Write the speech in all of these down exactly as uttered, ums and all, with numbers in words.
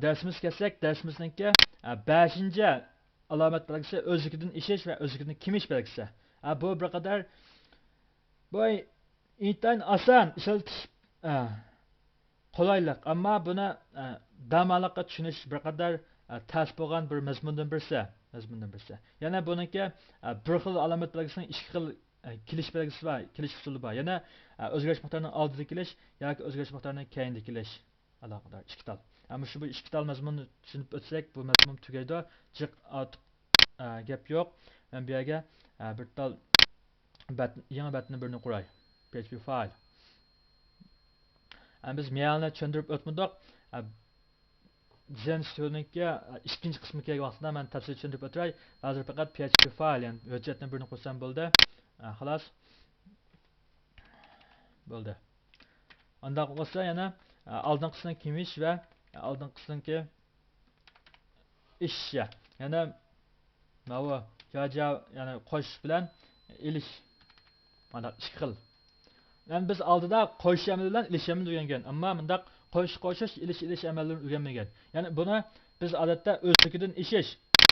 دەرسىمىزگە كەلسەك، دەرسىمىزنىڭكى، ئە، بەشىنچى ئالامەت بەلگىسى ئۆزلۈكىدىن ئېشىش ۋە ئۆزلۈكىدىن كېمىيىش بەلگىسى. ئە، بۇ بىر قەدەر، بۇ ئىنتايىن ئاسان ئىشلىتىش، ئە، قولايلىق، ئەمما بۇنى، ئە، داماللىققا چۈشىنىش بىر قەدەر، ئە، تەس بولغان بىر مەزمۇندىن بىرسى، مەزمۇندىن بىرسى. يەنە بۇنىڭكى، ئە، بىر خىل ئالامەت بەلگىسىنىڭ ئىككى خىل، ئە، كېلىش بەلگىسى بار، كېلىش ئۇسۇلى بار. يەنە، ئە، ئۆزگىرىش مىقدارىنىڭ ئالدىدا كېلىش ياكى ئۆزگىرىش مىقدارىنىڭ كەينىدە كېلىش. ئالاقىدار ئىككى تال. ئەمما شۇ بۇ ئىككى تال مەزمۇننى چۈشىنىپ ئۆتسەك، بۇ مەزمۇن تۈگەيدۇ. جىق ئارتۇق، ئە، گەپ يوق. مەن بۇ يەرگە، ئە، بىر تال بەت، يېڭى بەتنى بىرنى قۇراي. پي ئېچ پى فايل. ئەمما بىز مېيالنى چۈشەندۈرۈپ ئۆتمىدۇق. ئە، دىزاين ستۇدىيونىڭكى، ئە، ئىككىنچى قىسمى كەلگەن ۋاقتىدا مەن تەپسىلىي چۈشەندۈرۈپ ئۆتەي. ھازىر پەقەت پي ئېچ پى فايل، يەنى ھۆججەتنى بىرنى قۇرسام بولدى. ئە، خالاس. بولدى. ئانداق بولسا يەنە، ئە، ئالدىنقىسىنى كېمىيىش ۋە ئالدىنقىسىنىڭكى ئېشىش. يەنە ماۋۇ جاجا، يەنى قوشۇش بىلەن ئېلىش. مانا ئىككى خىل. يەنى بىز ئالدىدا قوشۇش ئەمەلى بىلەن ئېلىش ئەمەلىنى ئۆگەنگەن. ئەمما مۇنداق قوشۇش قوشۇش، ئېلىش ئېلىش ئەمەللىرىنى ئۆگەنمىگەن. يەنى بۇنى بىز ئادەتتە ئۆزلۈكىدىن ئېشىش،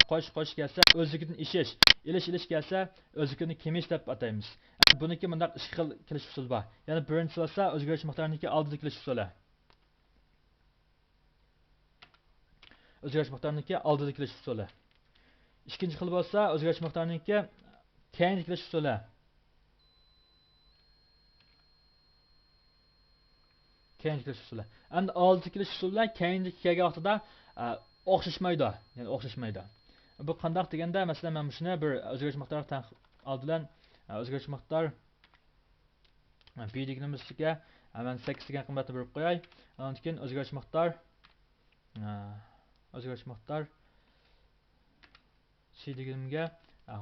قوشۇش قوشۇش كەلسە ئۆزلۈكىدىن ئېشىش، ئېلىش ئېلىش كەلسە ئۆزلۈكىدىن كېمىيىش دەپ ئاتايمىز. بۇنىڭكى مۇنداق ئىككى خىل كېلىش ئۇسۇلى بار. يەنى بىرىنچىسى بولسا ئۆزگىرىش مىقدارىنىڭكى ئالدىدا كېلىش ئۇسۇلى. ئۆزگىرىش مىقدارىنىڭكى ئالدىدا كېلىش ئۇسۇلى. ئىككىنچى خىل بولسا ئۆزگىرىش مىقدارىنىڭكى كەينىدە كېلىش ئۇسۇلى. كەينىدە كېلىش ئۇسۇلى. ئەمدى ئالدىدا كېلىش ئۇسۇلى بىلەن كەينىدىكى كەلگەن ۋاقتىدا، ئە، ئوخشاشمايدۇ. يەنى ئوخشاشمايدۇ. بۇ قانداق دېگەندە، مەسىلەن، مەن مۇشۇنى بىر ئۆزگىرىش مىقدارىغا تەڭ، ئالدى بىلەن، ئە، ئۆزگىرىش مىقدار، ئە، بى دېگىنىمىزگە، ئە، مەن سەككىز دېگەن قىممەتنى بېرىپ قوياي. ئاندىن كېيىن ئۆزگىرىش مىقدار، ئە، ئۆزگىرىش مىقدار سى دېگىنىمگە، ئە،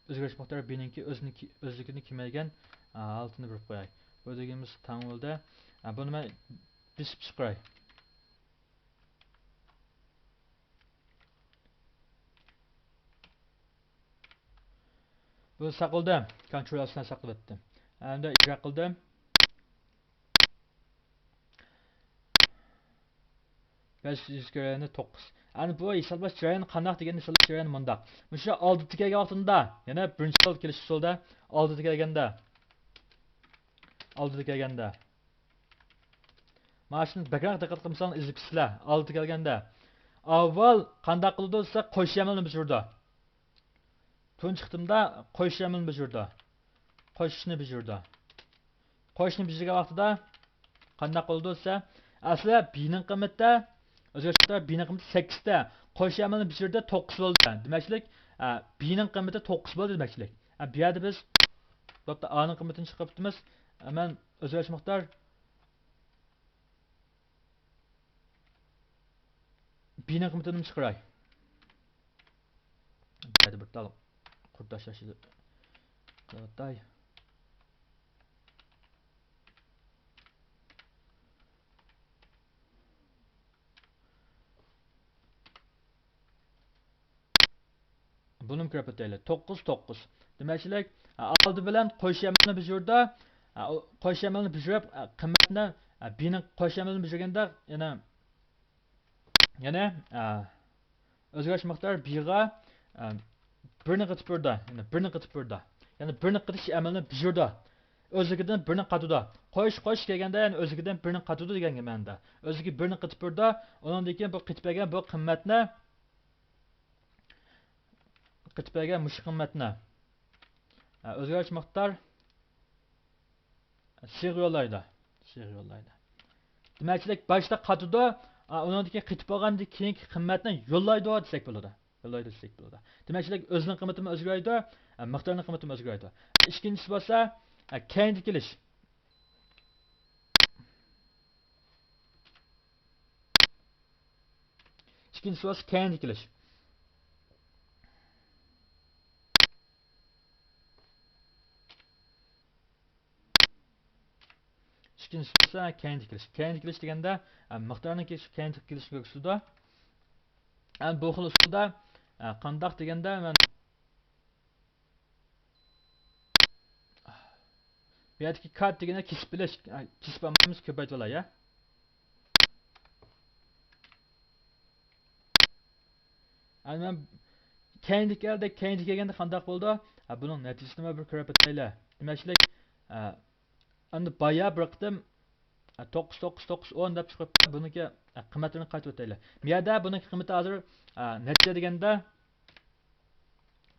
ئۆزگىرىش مىقدارى بىنىڭكى ئۆزىنى كى-، ئۆزلۈكىنى كېمەيگەن، ئە، ھالىتىنى بېرىپ قوياي. بۇ دېگىنىمىز تەڭ بولدى. ئە، بۇنى مەن بېسىپ چىقىراي. بۇ ساقلىدىم. كونترول ئاستىدا ساقلىۋەتتىم. ئەمدى ئىجرا قىلدىم. بەش يۈز جەريانى توققۇز. ئەنە بۇ ھېسابلاش جەريانى قانداق دېگەندە، ھېسابلاش جەريانى مۇنداق. مۇشۇ ئالدىدا كەلگەن ۋاقتىمدا، يەنە بىرىنچى خىل كېلىش ئۇسۇلىدا، ئالدىدا كەلگەندە، ئالدىدا كەلگەندە. مانا شۇنى بەكرەك دىققەت قىلمىساڭ ئېزىپ كېتىسىلەر. ئالدىدا كەلگەندە، ئاۋۋال قانداق قىلىدۇ دېسە، قوشۇش ئەمەلنى بېجىرىدۇ. تۇنجى قېتىمدا قوشۇش ئەمەلنى بېجىرىدۇ. قوشۇشنى بېجىرىدۇ. قوشۇشنى بېجىرگەن ۋاقتىدا قانداق بولىدۇ دېسە، ئەسلى بىنىڭ قىممىتى، ئۆزگىرىش مىقدارى بىنىڭ قىممىتى سەككىزدە، قوشۇش ئەمەلنى بېجىرىدۇ، توققۇز بولدى. دېمەكچىلىك، ئە، بىنىڭ قىممىتى توققۇز بولدى دېمەكچىلىك. ئە، بۇ يەردە بىز، بوپتۇ، ئانىڭ قىممىتىنى چىقىرىپ ئۆتىمىز. ئە، مەن ئۆزگىرىش مىقدار بىنىڭ قىممىتىنى چىقىراي. بۇ يەردە بىر تال قۇر تاشلاش قىلىۋاتاي. بۇنىمۇ كۆرۈپ ئۆتەيلى. توققۇز، توققۇز. دېمەكچىلىك، ئالدى بىلەن قوشۇش ئەمەلنى بېجىرىدۇ. قوشۇش ئەمەلنى بېجىرىپ، قىممەتنى، بىنىڭ قوشۇش ئەمەلنى بېجىرگەندە، يەنە، يەنە، ئۆزگىرىش مىقدارى بىغا، بىرنى قېتىپ بېرىدۇ. يەنى بىرنى قېتىپ بېرىدۇ. يەنى بىرنى قېتىش ئەمەلنى بېجىرىدۇ. ئۆزلۈكىدىن بىرنى قاتىدۇ. قوشۇش، قوشۇش كەلگەندە، يەنى ئۆزلۈكىدىن بىرنى قاتىدۇ دېگەن مەنىدە. ئۆزلۈكى بىرنى قېتىپ بېرىدۇ. ئۇنىڭدىن كېيىن بۇ قېتىپ بەرگەن بۇ قىممەتنى قېتىپ بەرگەن مۇشۇ قىممەتنى، ئە، ئۆزگىرىش مىقدار سىغا يوللايدۇ. سىغا يوللايدۇ. دېمەكچىلىك باشتا قاتىدۇ، ئە، ئۇنىڭدىن كېيىن قېتىپ بولغاندىن كېيىنكى قىممەتنى يوللايدۇ دېسەك بولىدۇ. يوللايدۇ دېسەك بولىدۇ. دېمەكچىلىك ئۆزىنىڭ قىممىتىمۇ ئۆزگىرەيدۇ، ئە، مىقدارنىڭ قىممىتىمۇ ئۆزگىرەيدۇ. ئىككىنچىسى بولسا، ئە، كەينىدە كېلىش. ئىككىنچىسى بولسا كەينىدە كېلىش. ئىككىنچىسى بولسا كەينىدە كېلىش. كەينىدە كېلىش دېگەندە، ئە، مىقدارنىڭ كېلىشى، كەينىدە كېلىشنى كۆرسىتىدۇ. ئە، بۇ خىل ئۇسۇلدا، ئە، قانداق دېگەندە، مەن بۇ يەردىكى كات دېگەننى كېسىپ بىلىش، كېسىپ ئالمايمىز، كۆپەيتىۋالاي، يا. ئەمدى مەن كەينىدىكى كەلدى، كەينىدىكى كەلگەندە قانداق بولىدۇ؟ ھە، بۇنىڭ نەتىجىسىنى بىر كۆرۈپ ئۆتەيلى. دېمەكچىلىك، ھە، ئەمدى بايا بىر قېتىم، ھە، توققۇز، توققۇز، توققۇز، ئون دەپ چىقىپتۇ. بۇنىڭكى، ھە، قىممەتلىرىنى قايتىپ ئۆتەيلى. بۇ يەردە بۇنىڭكى قىممىتى ھازىر، ھە، نەچچە دېگەندە،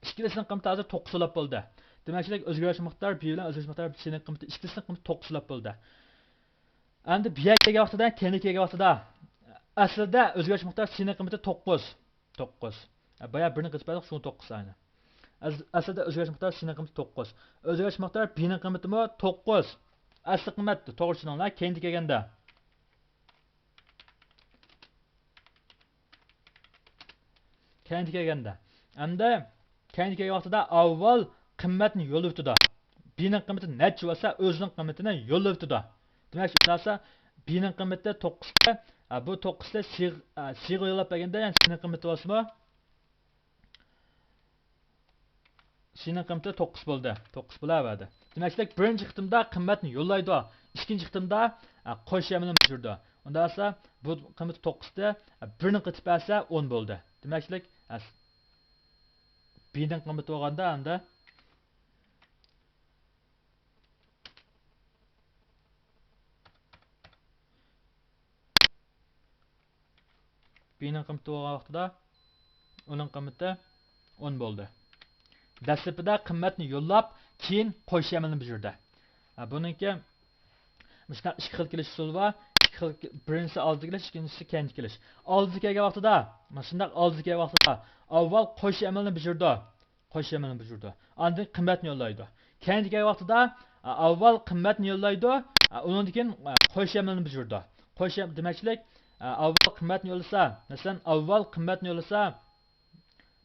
ئىككىلىسىنىڭ قىممىتى ھازىر توققۇز بولۇپ بولدى. دېمەكچىلىك، ئۆزگىرىش مىقدار بى بىلەن ئۆزگىرىش مىقدار سىنىڭ قىممىتى، ئىككىلىسىنىڭ قىممىتى توققۇز بولۇپ بولدى. ئەمدى بۇ يەرگە كەلگەن ۋاقتىدا، كەينىگە كەلگەن ۋاقتىدا، ئەسلىدە ئۆزگىرىش مىقدار سىنىڭ قىممىتى توققۇز. توققۇز. بايا بىرنى قېتىپ بەردۇق، شۇڭا توققۇز ئاينى. ئەس-، ئەسلىدە ئۆزگىرىش مىقدار سىنىڭ قىممىتى توققۇز. ئۆزگىرىش مىقدار بىنىڭ قىممىتىمۇ توققۇز. ئەسلى قىممەت، توغرا چۈشىنىڭلار، كەينىدە كەلگەندە. كەينىدە كەلگەندە. ئەمدى كەينىدە كەلگەن ۋاقتىدا ئاۋۋال قىممەتنى يوللاۋېتىدۇ. بىنىڭ قىممىتى نەچچە بولسا، ئۆزىنىڭ قىممىتىنى يوللاۋېتىدۇ. دېمەك، شۇنداقسا بىنىڭ قىممىتى توققۇزكەن، ھە، بۇ توققۇزنى سىغ-، ھە، سىغا يوللاپ بەرگەندە، يەنى سىنىڭ قىممىتى بولسىمۇ، سىنىڭ قىممىتى توققۇز بولدى. توققۇز بولاۋەردى. دېمەكچىلىك، بىرىنچى قېتىمدا قىممەتنى يوللايدۇ. ئىككىنچى قېتىمدا، ھە، قوشۇش ئەمەلىنى بېجىرىدۇ. ئۇنداق بولسا، بۇ قىممىتى توققۇزنى، ھە، بىرنى قېتىپ بەرسە، ئون بولدى. دېمەكچىلىك، ھە، بىنىڭ قىممىتى بولغاندا، ئەمدى بىنىڭ قىممىتى بولغان ۋاقتىدا ئۇنىڭ قىممىتى ئون بولدى. دەسلىپىدە قىممەتنى يوللاپ، كېيىن قوشۇش ئەمەلىنى بېجىردى. ھە، بۇنىڭكى مۇشۇنداق ئىككى خىل كېلىش ئۇسۇلى بار. ئىككى خىل، بىرىنچىسى ئالدىدا كېلىش، ئىككىنچىسى كەينىدە كېلىش. ئالدىدا كەلگەن ۋاقتىدا، مۇشۇنداق ئالدىدا كەلگەن ۋاقتىدا ئاۋۋال قوشۇش ئەمەلىنى بېجىرىدۇ. قوشۇش ئەمەلىنى بېجىرىدۇ. ئاندىن قىممەتنى يوللايدۇ. كەينىدە كەلگەن ۋاقتىدا، ئا، ئاۋۋال قىممەتنى يوللايدۇ، ئا، ئۇنىڭدىن كېيىن، ئا، قوشۇش ئەمەلىنى بېجىرىدۇ. قوشۇش ئەم-، دېمەكچىلىك، ئا، ئاۋۋال قىممەتنى يوللىسا، مەسىلەن، ئاۋۋال قىممەتنى يوللىسا،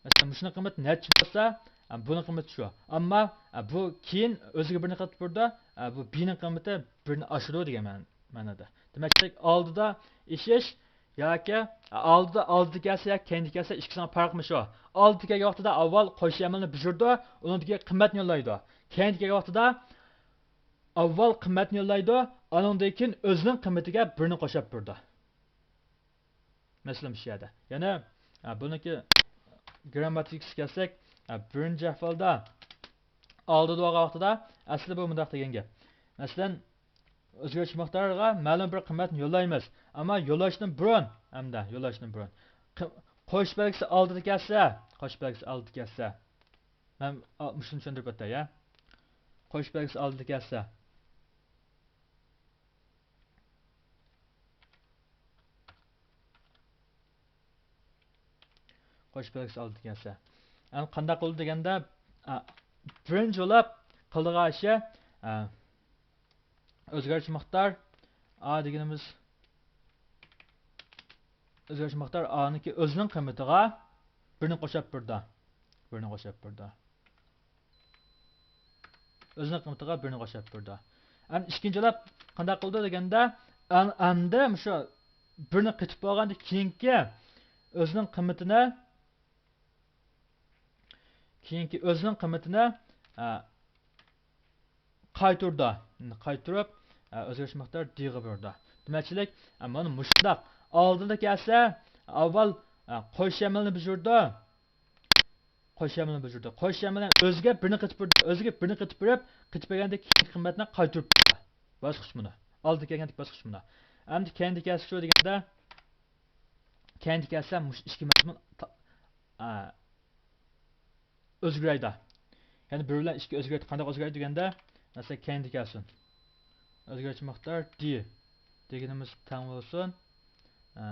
مەسىلەن، مۇشۇنىڭ قىممىتى نەچچە بولسا، ئا، بۇنىڭ قىممىتى شۇ. ئەمما، ئا، بۇ كېيىن ئۆزىگە بىرنى قېتىپ بېرىدۇ، ئا، بۇ بىنىڭ قىممىتى بىرنى ئاشىدۇ دېگەن مەن-، مەنىدە. دېمەكچىلىك، ئالدىدا ئېشىش، ياكى ئالدىدا، ئالدىدا كەلسە ياكى كەينىدە كەلسە، ئىككىسىنىڭ پەرقىمۇ شۇ. ئالدىدا كەلگەن ۋاقتىدا ئاۋۋال قوشۇش ئەمەلنى بېجىرىدۇ، ئۇنىڭدىن كېيىن قىممەتنى يوللايدۇ. كەينىدە كەلگەن ۋاقتىدا ئاۋۋال قىممەتنى يوللايدۇ، ئانىڭدىن كېيىن ئۆزىنىڭ قىممىتىگە بىرنى قوشۇپ بېرىدۇ. مەسىلەن، مۇشۇ يەردە. يەنە، ھە، بۇنىڭكى گىرامماتىكىسىغا كەلسەك، ھە، بىرىنچى ئەھۋالدا ئالدىدا بولغان ۋاقتىدا، ئەسلى بۇ مۇنداق دېگەن گەپ. مەسىلەن، ئۆزگەرتىش مىقدارىغا مەلۇم بىر قىممەتنى يوللايمىز. ئەمما يوللاشتىن بۇرۇن، ھەمدە يوللاشتىن بۇرۇن، قى-، قوشۇش بەلگىسى ئالدىدا كەلسە، قوشۇش بەلگىسى ئالدىدا كەلسە، مەن، ئا، مۇشۇنى چۈشەندۈرۈپ ئۆتەي، يا. قوشۇش بەلگىسى ئالدىدا كەلسە. قوشۇش بەلگىسى ئالدىدا كەلسە. ئەمدى قانداق قىلىدۇ دېگەندە، ئا، بىرىنچى بولۇپ قىلىدىغان ئىشى، ئا، ئۆزگەرتىش مىقدار ئا دېگىنىمىز، ئۆزگەرتىش مىقدار ئانىڭكى ئۆزىنىڭ قىممىتىغا بىرنى قوشۇپ بېرىدۇ. بىرنى قوشۇپ بېرىدۇ. ئۆزىنىڭ قىممىتىغا بىرنى قوشۇپ بېرىدۇ. ئەمدى ئىككىنچىلەپ قانداق قىلىدۇ دېگەندە، ئەم-، ئەمدى مۇشۇ بىرنى قېتىپ بولغاندىن كېيىنكى ئۆزىنىڭ قىممىتىنى، كېيىنكى ئۆزىنىڭ قىممىتىنى، ئە، قايتۇرىدۇ. قايتۇرۇپ، ئە، ئۆزگەرتىش مىقدار دىغا بېرىدۇ. دېمەكچىلىك، ئە، مانا مۇشۇنداق. ئالدىدا كەلسە، ئاۋۋال، ئە، قوشۇش ئەمەلنى بېجىرىدۇ. قوشۇش ئەمەلنى بېجىرىدۇ. قوشۇش ئەمەلنى ئۆزىگە بىرنى قېتىپ بېرىدۇ. ئۆزىگە بىرنى قېتىپ بېرىپ، قېتىپ بەرگەندىن كېيىنكى قىممەتنى قايتۇرۇپ بېرىدۇ. باسقۇچ مۇنۇ. ئالدىدا كەلگەندىكى باسقۇچ مۇنۇ. ئەمدى كەينىدە كەلسە شۇ دېگەندە، كەينىدە كەلسە مۇشۇ ئىككى مەزمۇن تا-، ئا، ئۆزگىرەيدۇ. يەنى بىر بىلەن ئىككى ئۆزگىرەيدۇ. قانداق ئۆزگىرەيدۇ دېگەندە، مەسىلەن، كەينىدە كەلسۇن. ئۆزگەرتىش مىقدار دى دېگىنىمىز تەڭ بولسۇن. ئا،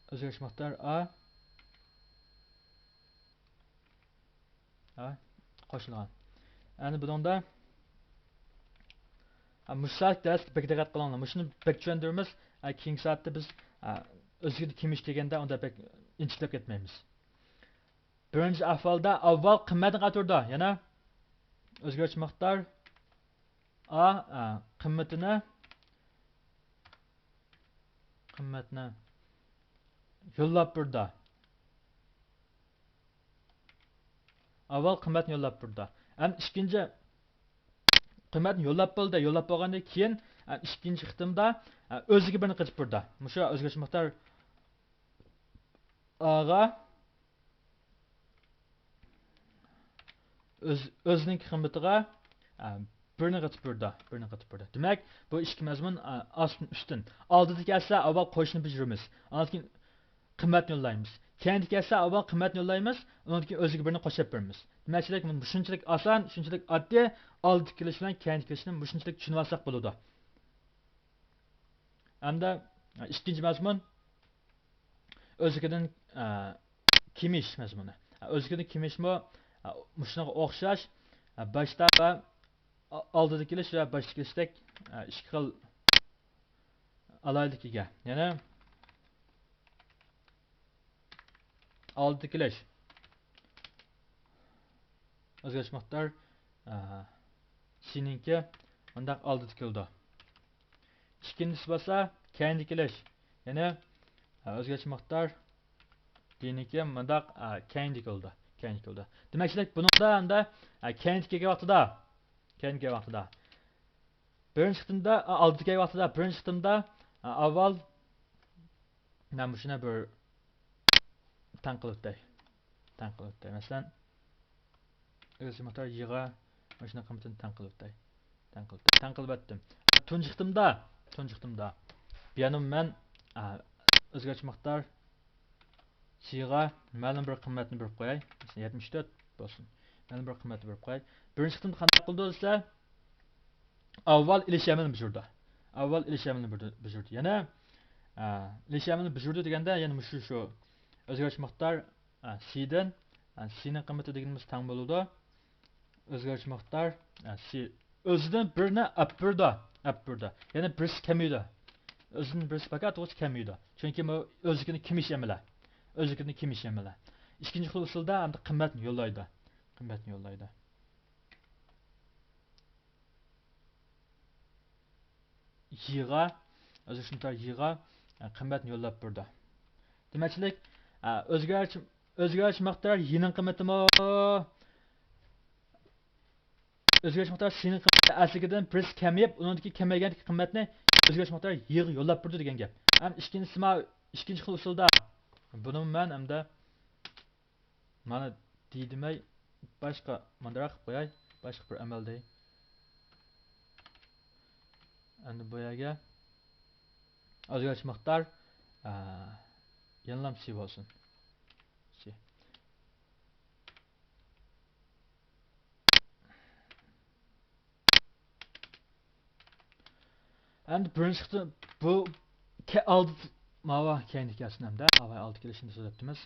ئۆزگەرتىش مىقدار ئا. ھە، قوشۇلغان. ئەنە بۇنىڭدا، ھە، مۇشۇ سائەت دەرسكە بەك دىققەت قىلىڭلار. مۇشۇنى بەك چۈشەندۈرىمىز. ھە، كېيىنكى سائەتتە بىز، ھە، ئۆزگىرىدۇ كېمىش دېگەندە ئۇندا بەك ئىنچىكىلەپ كەتمەيمىز. بىرىنچى ئەھۋالدا ئاۋۋال قىممەتنى قايتۇرىدۇ. يەنە ئۆزگەرتىش مىقدار ئا، ئا، قىممىتىنى، قىممەتنى يوللاپ بېرىدۇ. ئاۋۋال قىممەتنى يوللاپ بېرىدۇ. ھەم ئىككىنچى قىممەتنى يوللاپ بولدى. يوللاپ بولغاندىن كېيىن، ھە، ئىككىنچى قېتىمدا، ھە، ئۆزىگە بىرنى قېتىپ بېرىدۇ. مۇشۇ ئۆزگەرتىش مىقدار ئاغا ئۆز، ئۆزىنىڭ قىممىتىغا، ئە، بىرنى قېتىپ بېرىدۇ، بىرنى قېتىپ بېرىدۇ. دېمەك، بۇ ئىككى مەزمۇن، ئە، ئاستىن ئۈستۈن. ئالدىدا كەلسە، ئاۋۋال قوشنى بېجىرىمىز. ئاندىن كېيىن قىممەتنى يوللايمىز. كەينىدە كەلسە، ئاۋۋال قىممەتنى يوللايمىز، ئۇنىڭدىن كېيىن ئۆزىگە بىرنى قوشۇپ بېرىمىز. دېمەكچىلىك، شۇنچىلىك ئاسان، شۇنچىلىك ئاددىي، ئالدىدا كېلىش بىلەن كەينىدە كېلىشنى مۇشۇنچىلىك چۈشىنىۋالساق بولىدۇ. ھەمدە ئىككىنچى مەزمۇن، ئۆزىكىدىن، ئە، كېمىيىش مەزمۇنى. ئۆزىكىدىن كېمىيىشمۇ، ئە، مۇشۇنىڭغا ئوخشاش، ئە، باشتا ۋە ئالدىدا كېلىش ۋە باشتا كېلىشتەك، ئە، ئىككى خىل ئالاھىدىلىككە ئىگە. يەنى ئالدىدا كېلىش. ئۆزگەرتىش مىقدار، ئە، سىنىڭكى مۇنداق ئالدىدا كېلىدۇ. ئىككىنچىسى بولسا كەينىدە كېلىش. يەنى، ئە، ئۆزگەرتىش مىقدار دىنىڭكى مۇنداق، ئە، كەينىدە كېلىدۇ. كەينىدە كېلىدۇ. دېمەكچىلىك، بۇنىڭدا ئەمدى، ئە، كەينىدە كەلگەن ۋاقتىدا، كەينىدە كەلگەن ۋاقتىدا، بىرىنچى قېتىمدا، ئە، ئالدىدا كەلگەن ۋاقتىدا، بىرىنچى قېتىمدا، ئە، ئاۋۋال مەن مۇشۇنى بىر تەڭ قىلىپ ئۆتەي. تەڭ قىلىپ ئۆتەي. مەسىلەن، ئۆزگەرتىش مىقدار يىغا مۇشۇنىڭ قىممىتىنى تەڭ قىلىپ ئۆتەي. تەڭ قىلىپ، تەڭ قىلىپ ئۆتتۈم. تۇنجى قېتىمدا، تۇنجى قېتىمدا. بۇ يەنە مەن، ئە، ئۆزگەرتىش مىقدار يىغا مەلۇم بىر قىممەتنى بېرىپ قوياي. مەسىلەن، يەتمىش تۆت بولسۇن. مەلۇم بىر قىممەتنى بېرىپ قوياي. بىرىنچى قېتىمدا قانداق قىلىدۇ دېسە، ئاۋۋال ئېلىش ئەمەلنى بېجىرىدۇ. ئاۋۋال ئېلىش ئەمەلنى بېجىرىدۇ. يەنە، ئە، ئېلىش ئەمەلنى بېجىرىدۇ دېگەندە، يەنە مۇشۇ، شۇ ئۆزگەرتىش مىقدار، ئە، سىدىن، ئە، سىنىڭ قىممىتى دېگىنىمىز تەڭ بولىدۇ. ئۆزگەرتىش مىقدار، ئە، سى ئۆزىدىن بىرنى ئەپ بېرىدۇ، ئەپ بېرىدۇ. يەنى بىرسى كەمىيىدۇ. ئۆزىدىن بىرسى پەقەت ئوغۇز كەمىيىدۇ. چۈنكى بۇ ئۆزىكىنى كېمىيىش ئەمەلى. ئۆزىكىنى كېمىيىش ئەمەلى. ئىككىنچى خىل ئۇسۇلدا ئەمدى قىممەتنى يوللايدۇ. قىممەتنى يوللايدۇ. يىغا، ئۆزگەرتىش مىقدار يىغا، ئە، قىممەتنى يوللاپ بېرىدۇ. دېمەكچىلىك، ئە، ئۆزگەرتىش، ئۆزگەرتىش مىقدار يىنىڭ قىممىتىمۇ، ئۆزگەرتىش مىقدار سىنىڭ قىممىتى ئەسلىكىدىن بىرسى كەمىيىپ، ئۇنىڭدىكى كەمەيگەندىكى قىممەتنى ئۆزگەرتىش مىقدار يىغا يوللاپ بېرىدۇ دېگەن گەپ. ھەم ئىككىنچىسى ما-، ئىككىنچى خىل ئۇسۇلدا، بۇنىمۇ مەن ئەمدى مانا دېمەي، باشقا مۇنداق قىلىپ قوياي، باشقا بىر ئەمەل دەي. ئەمدى بۇ يەرگە ئۆزگەرتىش مىقدار، ئە، يەنىلا سى بولسۇن. سى. ئەمدى بىرىنچى قېتىم بۇ كە-، ئالدى، ماۋۇ كەينىدىكى ئەسلىدە ئەمدى ئاۋاي ئالدى كېلىشىنى سۆزلەپتىمىز.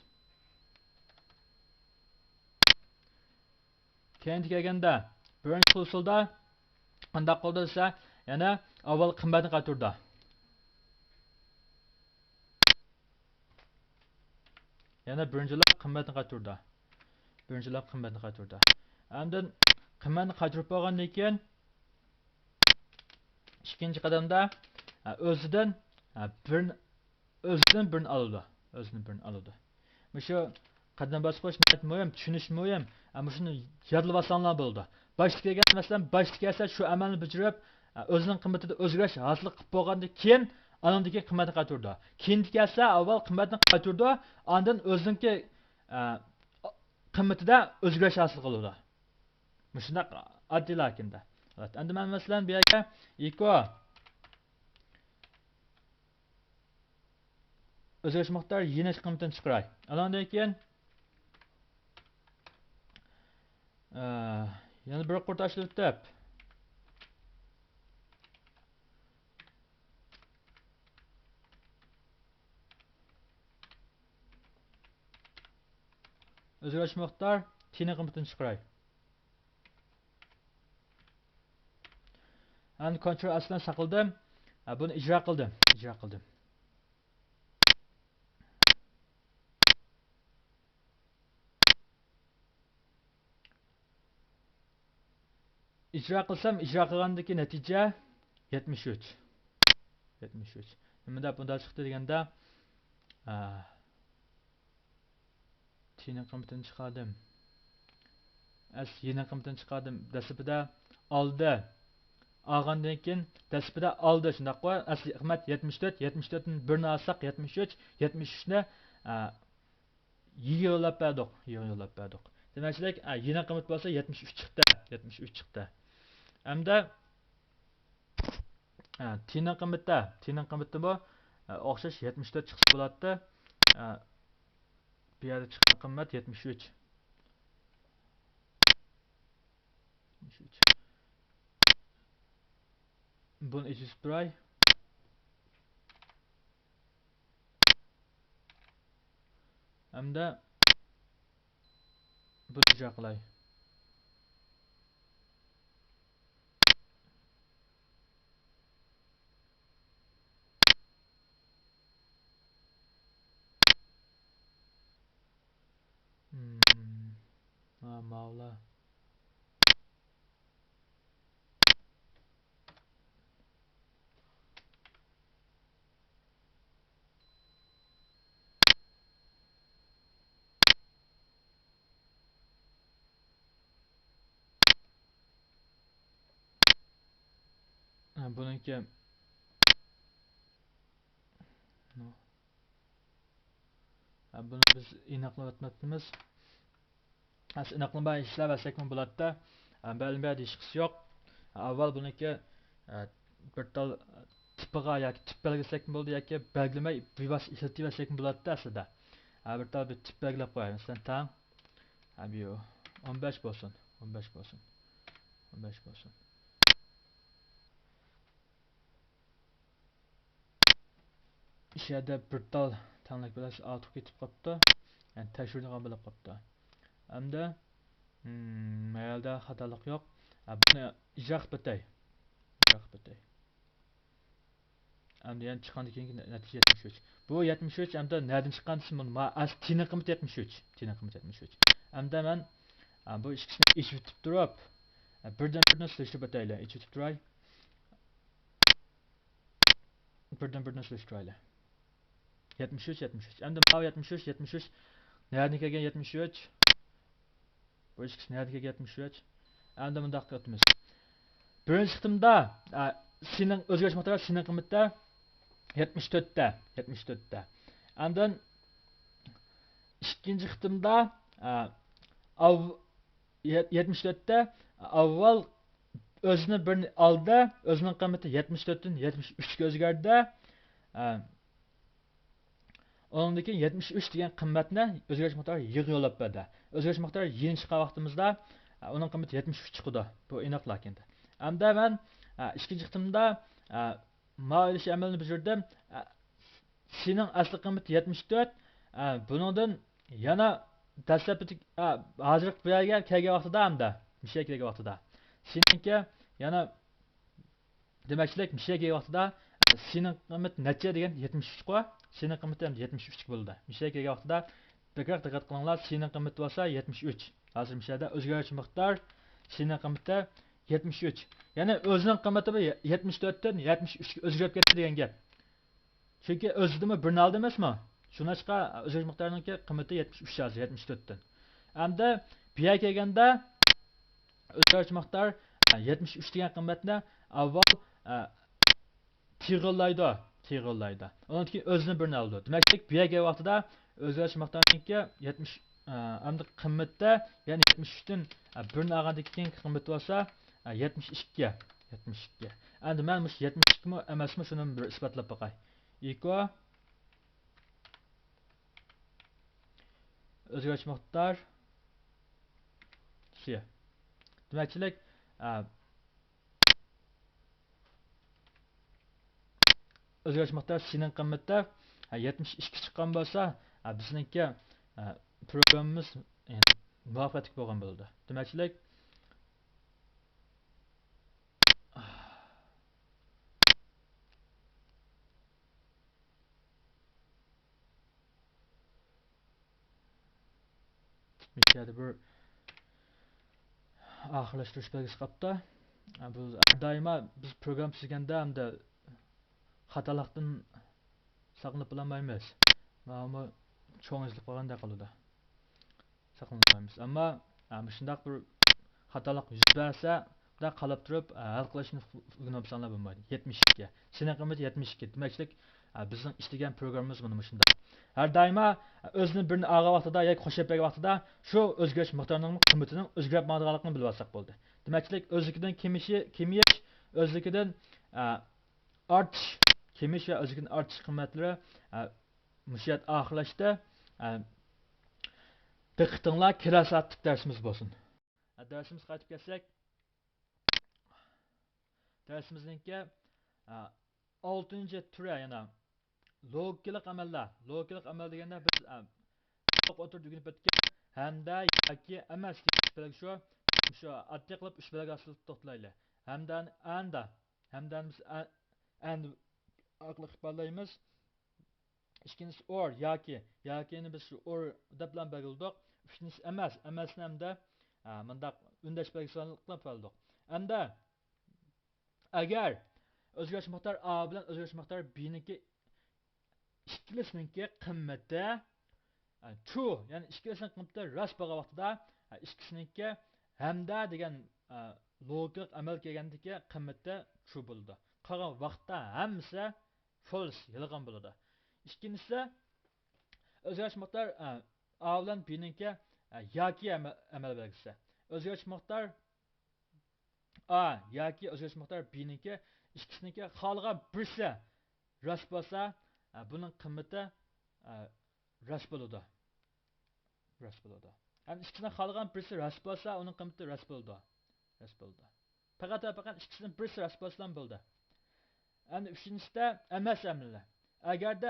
كەينىدە كەلگەندە، بىرىنچى خىل ئۇسۇلدا قانداق قىلىدۇ دېسە، يەنە ئاۋۋال قىممەتنى قايتۇرىدۇ. يەنە بىرىنچىلەپ قىممەتنى قايتۇرىدۇ. بىرىنچىلەپ قىممەتنى قايتۇرىدۇ. ئاندىن قىممەتنى قايتۇرۇپ بولغاندىن كېيىن، ئىككىنچى قەدەمدە، ئە، ئۆزىدىن، ئە، بىرنى، ئۆزىدىن بىرنى ئالىدۇ. ئۆزىدىن بىرنى ئالىدۇ. مۇشۇ قەدەم باسقۇچ ناھايىتى مۇھىم، چۈشىنىش مۇھىم. ئە، مۇشۇنى يادلىۋالساڭلار بولىدۇ. باشتا كەلگەن، مەسىلەن، باشتا كەلسە شۇ ئەمەلنى بېجىرىپ، ئە، ئۆزىنىڭ قىممىتىدە ئۆزگىرىش ھاسىل قىلىپ بولغاندىن كېيىن، ئانىڭدىن كېيىن قىممەتنى قايتۇرىدۇ. كېيىندە كەلسە ئاۋۋال قىممەتنى قايتۇرىدۇ، ئاندىن ئۆزىنىڭكى، ئە، قىممىتىدە ئۆزگىرىش ھاسىل قىلىدۇ. مۇشۇنداق ئاددىي لاكىندا. ئەمدى مەن مەسىلەن بۇ يەرگە ئېكو ئۆزگەرتىش مىقدار يېنىش قىممىتىنى چىقىراي. ئانىڭدىن كېيىن، ئە، يەنە بىر قۇر تاشلىۋېتىپ، ئۆزگەرتىش مىقدار تىنىڭ قىممىتىنى چىقىراي. ئەمدى كونترول ئەس بىلەن ساقلىدىم. ھە، بۇنى ئىجرا قىلدىم. ئىجرا قىلدىم. ئىجرا قىلسام، ئىجرا قىلغاندىكى نەتىجە يەتمىش ئۈچ. يەتمىش ئۈچ. نېمىدەپ بۇنداق چىقتى دېگەندە، ئە، تىنىڭ قىممىتىنى چىقاردىم. ئەس يېنىڭ قىممىتىنى چىقاردىم. دەسلىپىدە ئالدى. ئالغاندىن كېيىن دەسلىپىدە ئالدى، شۇنداققۇ؟ ئەسلى قىممەت يەتمىش تۆت، يەتمىش تۆتتىن بىرنى ئالساق يەتمىش ئۈچ، يەتمىش ئۈچنى، ئە، يىگىرمە يوللاپ بەردۇق، يىگىرمە يوللاپ بەردۇق. دېمەكچىلىك، ئە، يىنىڭ قىممىتى بولسا يەتمىش ئۈچ چىقتى، يەتمىش ئۈچ چىقتى. ئەمدى، ئە، تىنىڭ قىممىتى، تىنىڭ قىممىتىمۇ، ئە، ئوخشاش يەتمىش تۆت چىقسا بولاتتى. ئە، بۇ يەردە چىققان قىممەت يەتمىش ئۈچ. يەتمىش ئۈچ. بۇنى ئېچىپ تۇراي. ھەمدە بۇنى ئىجرا قىلاي. مم. ھا، ماۋۇلا. ھە، بۇنىڭكى، ھە، بۇنى بىز ئېنىقلاۋاتماپتىمىز. ئەسلى ئېنىقلىماي ئىشلەۋەرسەكمۇ بولاتتى. ئە، بەلگىلىمىگە ھېچقىسى يوق. ئاۋۋال بۇنىڭكى، ئە، بىر تال تىپىغا ياكى تىپ بەلگىلىسەكمۇ بولىدۇ ياكى بەلگىلىمەي بىۋاسىتە ئىشلىتىۋەرسەكمۇ بولاتتى ئەسلىدە. ئە، بىر تال بىر تىپ بەلگىلەپ قوياي. مەسىلەن، تەڭ. ئە، بۇ ئون بەش بولسۇن. ئون بەش بولسۇن. ئون بەش بولسۇن. ئىچەردە بىر تال تەڭلىك بىلەن ئارتۇق كېتىپ قاپتۇ. يەنى تەكشۈرىدىغان بولۇپ قاپتۇ. ئەمدى، مم، مەيەلدە خاتالىق يوق. ئە، بۇنى ئىجرا قىلىپ ئۆتەي. ئىجرا قىلىپ ئۆتەي. ئەمدى يەنە چىققاندىن كېيىنكى نەتىجە يەتمىش ئۈچ. بۇ يەتمىش ئۈچ ئەمدى نەدىن چىققان دېسە، بۇنى ما-، ئەسلى تىنىڭ قىممىتى يەتمىش ئۈچ. تىنىڭ قىممىتى يەتمىش ئۈچ. ئەمدى مەن، ئە، بۇ ئىككىسىنى ئېچىۋېتىپ تۇرۇپ، ئە، بىردىن بىرىنى سېلىشتۇرۇپ ئۆتەيلى. ئېچىۋېتىپ تۇراي. بىردىن بىرىنى سېلىشتۇرايلى. يەتمىش ئۈچ، يەتمىش ئۈچ. ئەمدى ماۋۇ يەتمىش ئۈچ، يەتمىش ئۈچ. نەدىن كەلگەن يەتمىش ئۈچ؟ بۇ ئىككىسى نەدىن كەلگەن يەتمىش ئۈچ؟ ئەمدى مۇنداق قىلىۋېتىمىز. بىرىنچى قېتىمدا، ئە، سىنىڭ ئۆزگىرىش مىقدارى، سىنىڭ قىممىتى يەتمىش تۆتتە، يەتمىش تۆتتە. ئاندىن ئىككىنچى قېتىمدا، ئە، ئاۋ-، يەت-، يەتمىش تۆتتە ئاۋۋال ئۆزىنى بىرنى ئالدى، ئۆزىنىڭ قىممىتى يەتمىش تۆتتىن يەتمىش ئۈچكە ئۆزگەردى. ئە، ئۇنىڭدىن كېيىن يەتمىش ئۈچ دېگەن قىممەتنى ئۆزگىرىش مىقدارى يىغا يوللاپ بەردى. ئۆزگىرىش مىقدارى يىغىنى چىققان ۋاقتىمىزدا، ئە، ئۇنىڭ قىممىتى يەتمىش ئۈچ چىقىدۇ. بۇ ئېنىق لاكىن. ئەمدى مەن، ئە، ئىككىنچى قېتىمدا، ئە، ماۋۇ ئېلىش ئەمەلنى بېجىردىم. ئە، سىنىڭ ئەسلى قىممىتى يەتمىش تۆت. ئە، بۇنىڭدىن يەنە دەسلەپكى، ئە، ھازىرقى بۇ يەرگە كەلگەن ۋاقتىدا ھەمدە مۇشۇ يەرگە كەلگەن ۋاقتىدا سىنىڭكى يەنە دېمەكچىلىك مۇشۇ يەرگە كەلگەن ۋاقتىدا، ئە، سىنىڭ قىممىتى نەچچە دېگەن يەتمىش ئۈچ قوي. سىنىڭ قىممىتى ھەمدە يەتمىش ئۈچ بولىدۇ. مۇشۇ يەرگە كەلگەن ۋاقتىدا بەكرەك دىققەت قىلىڭلار. سىنىڭ قىممىتى بولسا يەتمىش ئۈچ. ھازىر مۇشۇ يەردە ئۆزگەرگۈچى مىقدار سىنىڭ قىممىتى يەتمىش ئۈچ. يەنى ئۆزىنىڭ قىممىتى بۇ يەتمىش تۆتتىن يەتمىش ئۈچكە ئۆزگىرىپ كەتتى دېگەن گەپ. چۈنكى ئۆزىدىمۇ بىرنى ئالدى ئەمەسمۇ؟ شۇڭلاشقا ئۆزگەرگۈچى مىقدارنىڭكى قىممىتى يەتمىش ئۈچ ھازىر، يەتمىش تۆتتىن. ئەمدى بۇ يەرگە كەلگەندە ئۆزگەرگۈچى مىقدار، ئە، يەتمىش ئۈچ دېگەن قىممەتنى ئاۋۋال، ئە، تىغىنلايدۇ، تىغىنلايدۇ. ئۇنىڭدىن كېيىن ئۆزىنى بىرنى ئالىدۇ. دېمەكلىك، بۇ يەرگە ۋاقتىدا ئۆزگەرگۈچى مىقدارنىڭكى يەتمىش، ئە، ئەمدى قىممىتى، يەنى يەتمىش ئۈچتىن، ئە، بىرنى ئالغاندىن كېيىنكى قىممىتى بولسا، ئە، يەتمىش ئىككى، يەتمىش ئىككى. ئەمدى مەن مۇشۇ يەتمىش ئىككىمۇ ئەمەسمۇ، شۇنى بىر ئىسپاتلاپ باقاي. ئېكو ئۆزگەرگۈچى مىقدار سى. دېمەكچىلىك، ئە، ئۆزگەرگۈچى مىقدار سىنىڭ قىممىتى، ئە، يەتمىش ئىككى چىققان بولسا، ئە، بىزنىڭكى، ئە، پروگراممىمىز، ئە، مۇۋەپپەقىيەتلىك بولغان بولىدۇ. دېمەكچىلىك، مۇشۇ يەردە بىر ئاخىرلاشتۇرۇش بەلگىسى قاپتۇ. بۇ ھەر دائىما بىز پروگرامما تۈزگەندە ھەمدە خاتالىقتىن ساقلىنىپ بولالمايمىز. ماۋۇمۇ چوڭ يېزىلىپ قالغاندەك قىلىدۇ. ساقلىنالمايمىز. ئەمما، ئە، مۇشۇنداق بىر خاتالىق يۈز بەرسە، بۇنداق قالاپ تۇرۇپ، ئە، ھەل قىلىشنى ئۆگىنىۋالساڭلار بولمايدۇ. يەتمىش ئىككى. سىنىڭ قىممىتى يەتمىش ئىككى. دېمەكچىلىك، ئە، بىزنىڭ ئىشلىگەن پروگراممىمىز مانا مۇشۇنداق. ھەر دائىما ئۆزىدىن بىرنى ئالغان ۋاقتىدا ياكى قوشۇپ بەرگەن ۋاقتىدا شۇ ئۆزگىرىش مىقدارىنىڭ قىممىتىنىڭ ئۆزگىرىپ ماڭىدىغانلىقىنى بىلىۋالساق بولدى. دېمەكچىلىك، ئۆزلۈكىدىن كېمىيىشى، كېمىيىش، ئۆزلۈكىدىن، ئە، ئارتىش، كېمىيىش ۋە ئۆزلۈكىدىن ئارتىش قىممەتلىرى، ئە، مۇشۇ يەردە ئاخىرلاشتى. ئە، دىققىتىڭلار كېلەر سائەتلىك دەرسىمىز بولسۇن. ئە، دەرسىمىزگە قايتىپ كەلسەك، دەرسىمىزنىڭكى، ئە، ئالتىنچى تۈرى يەنە لوگىكىلىق ئەمەللەر. لوگىكىلىق ئەمەل دېگەندە بىز، ئە، تولۇق ئوتتۇرىدا ئۆگىنىپ ئۆتكەن ھەمدە ياكى ئەمەس دېگەن ئۈچ بەلگە شۇ، شۇ ئاددىي قىلىپ ئۈچ بەلگە ئاستىدا توختىلايلى. ھەمدە، ئەندە، ھەمدە بىز ئە-، ئەند ئارقىلىق ئىپادىلەيمىز. ئىككىنچىسى ئور، ياكى. ياكىنى بىز شۇ ئور دەپلا بەلگىلىدۇق. ئۈچىنچىسى ئەمەس. ئەمەسنى ئەمدى، ئە، مۇنداق ئۈندەش بەلگىسى ئارقىلىق ئىپادىلىدۇق. ئەمدى ئەگەر ئۆزگەرتىش مىقدار ئا بىلەن ئۆزگەرتىش مىقدار بىنىڭكى ئىككىلىسىنىڭكى قىممىتى، ئە، ترۇ، يەنى ئىككىلىسىنىڭ قىممىتى راست بولغان ۋاقتىدا، ئە، ئىككىسىنىڭكى ھەمدە دېگەن، ئە، لوگىكىلىق ئەمەل كەلگەندىكى قىممىتى ترۇ بولىدۇ. قالغان ۋاقىتتا ھەممىسى فولس، يالغان بولىدۇ. ئىككىنچىسى، ئۆزگەرتىش مىقدار، ئە، ئا بىلەن بىنىڭكى، ئە، ياكى ئەمە-، ئەمەل بەلگىسى. ئۆزگەرتىش مىقدار ئا ياكى ئۆزگەرتىش مىقدار بىنىڭكى ئىككىسىنىڭكى خالىغان بىرسى راست بولسا، ئە، بۇنىڭ قىممىتى، ئە، راست بولىدۇ. راست بولىدۇ. يەنى ئىككىسىنىڭ خالىغان بىرسى راست بولسا، ئۇنىڭ قىممىتى راست بولىدۇ. راست بولىدۇ. پەقەت ۋە پەقەت ئىككىسىنىڭ بىرسى راست بولسىلا بولدى. ئەمدى ئۈچىنچىسىدە ئەمەس ئەمەللەر. ئەگەردە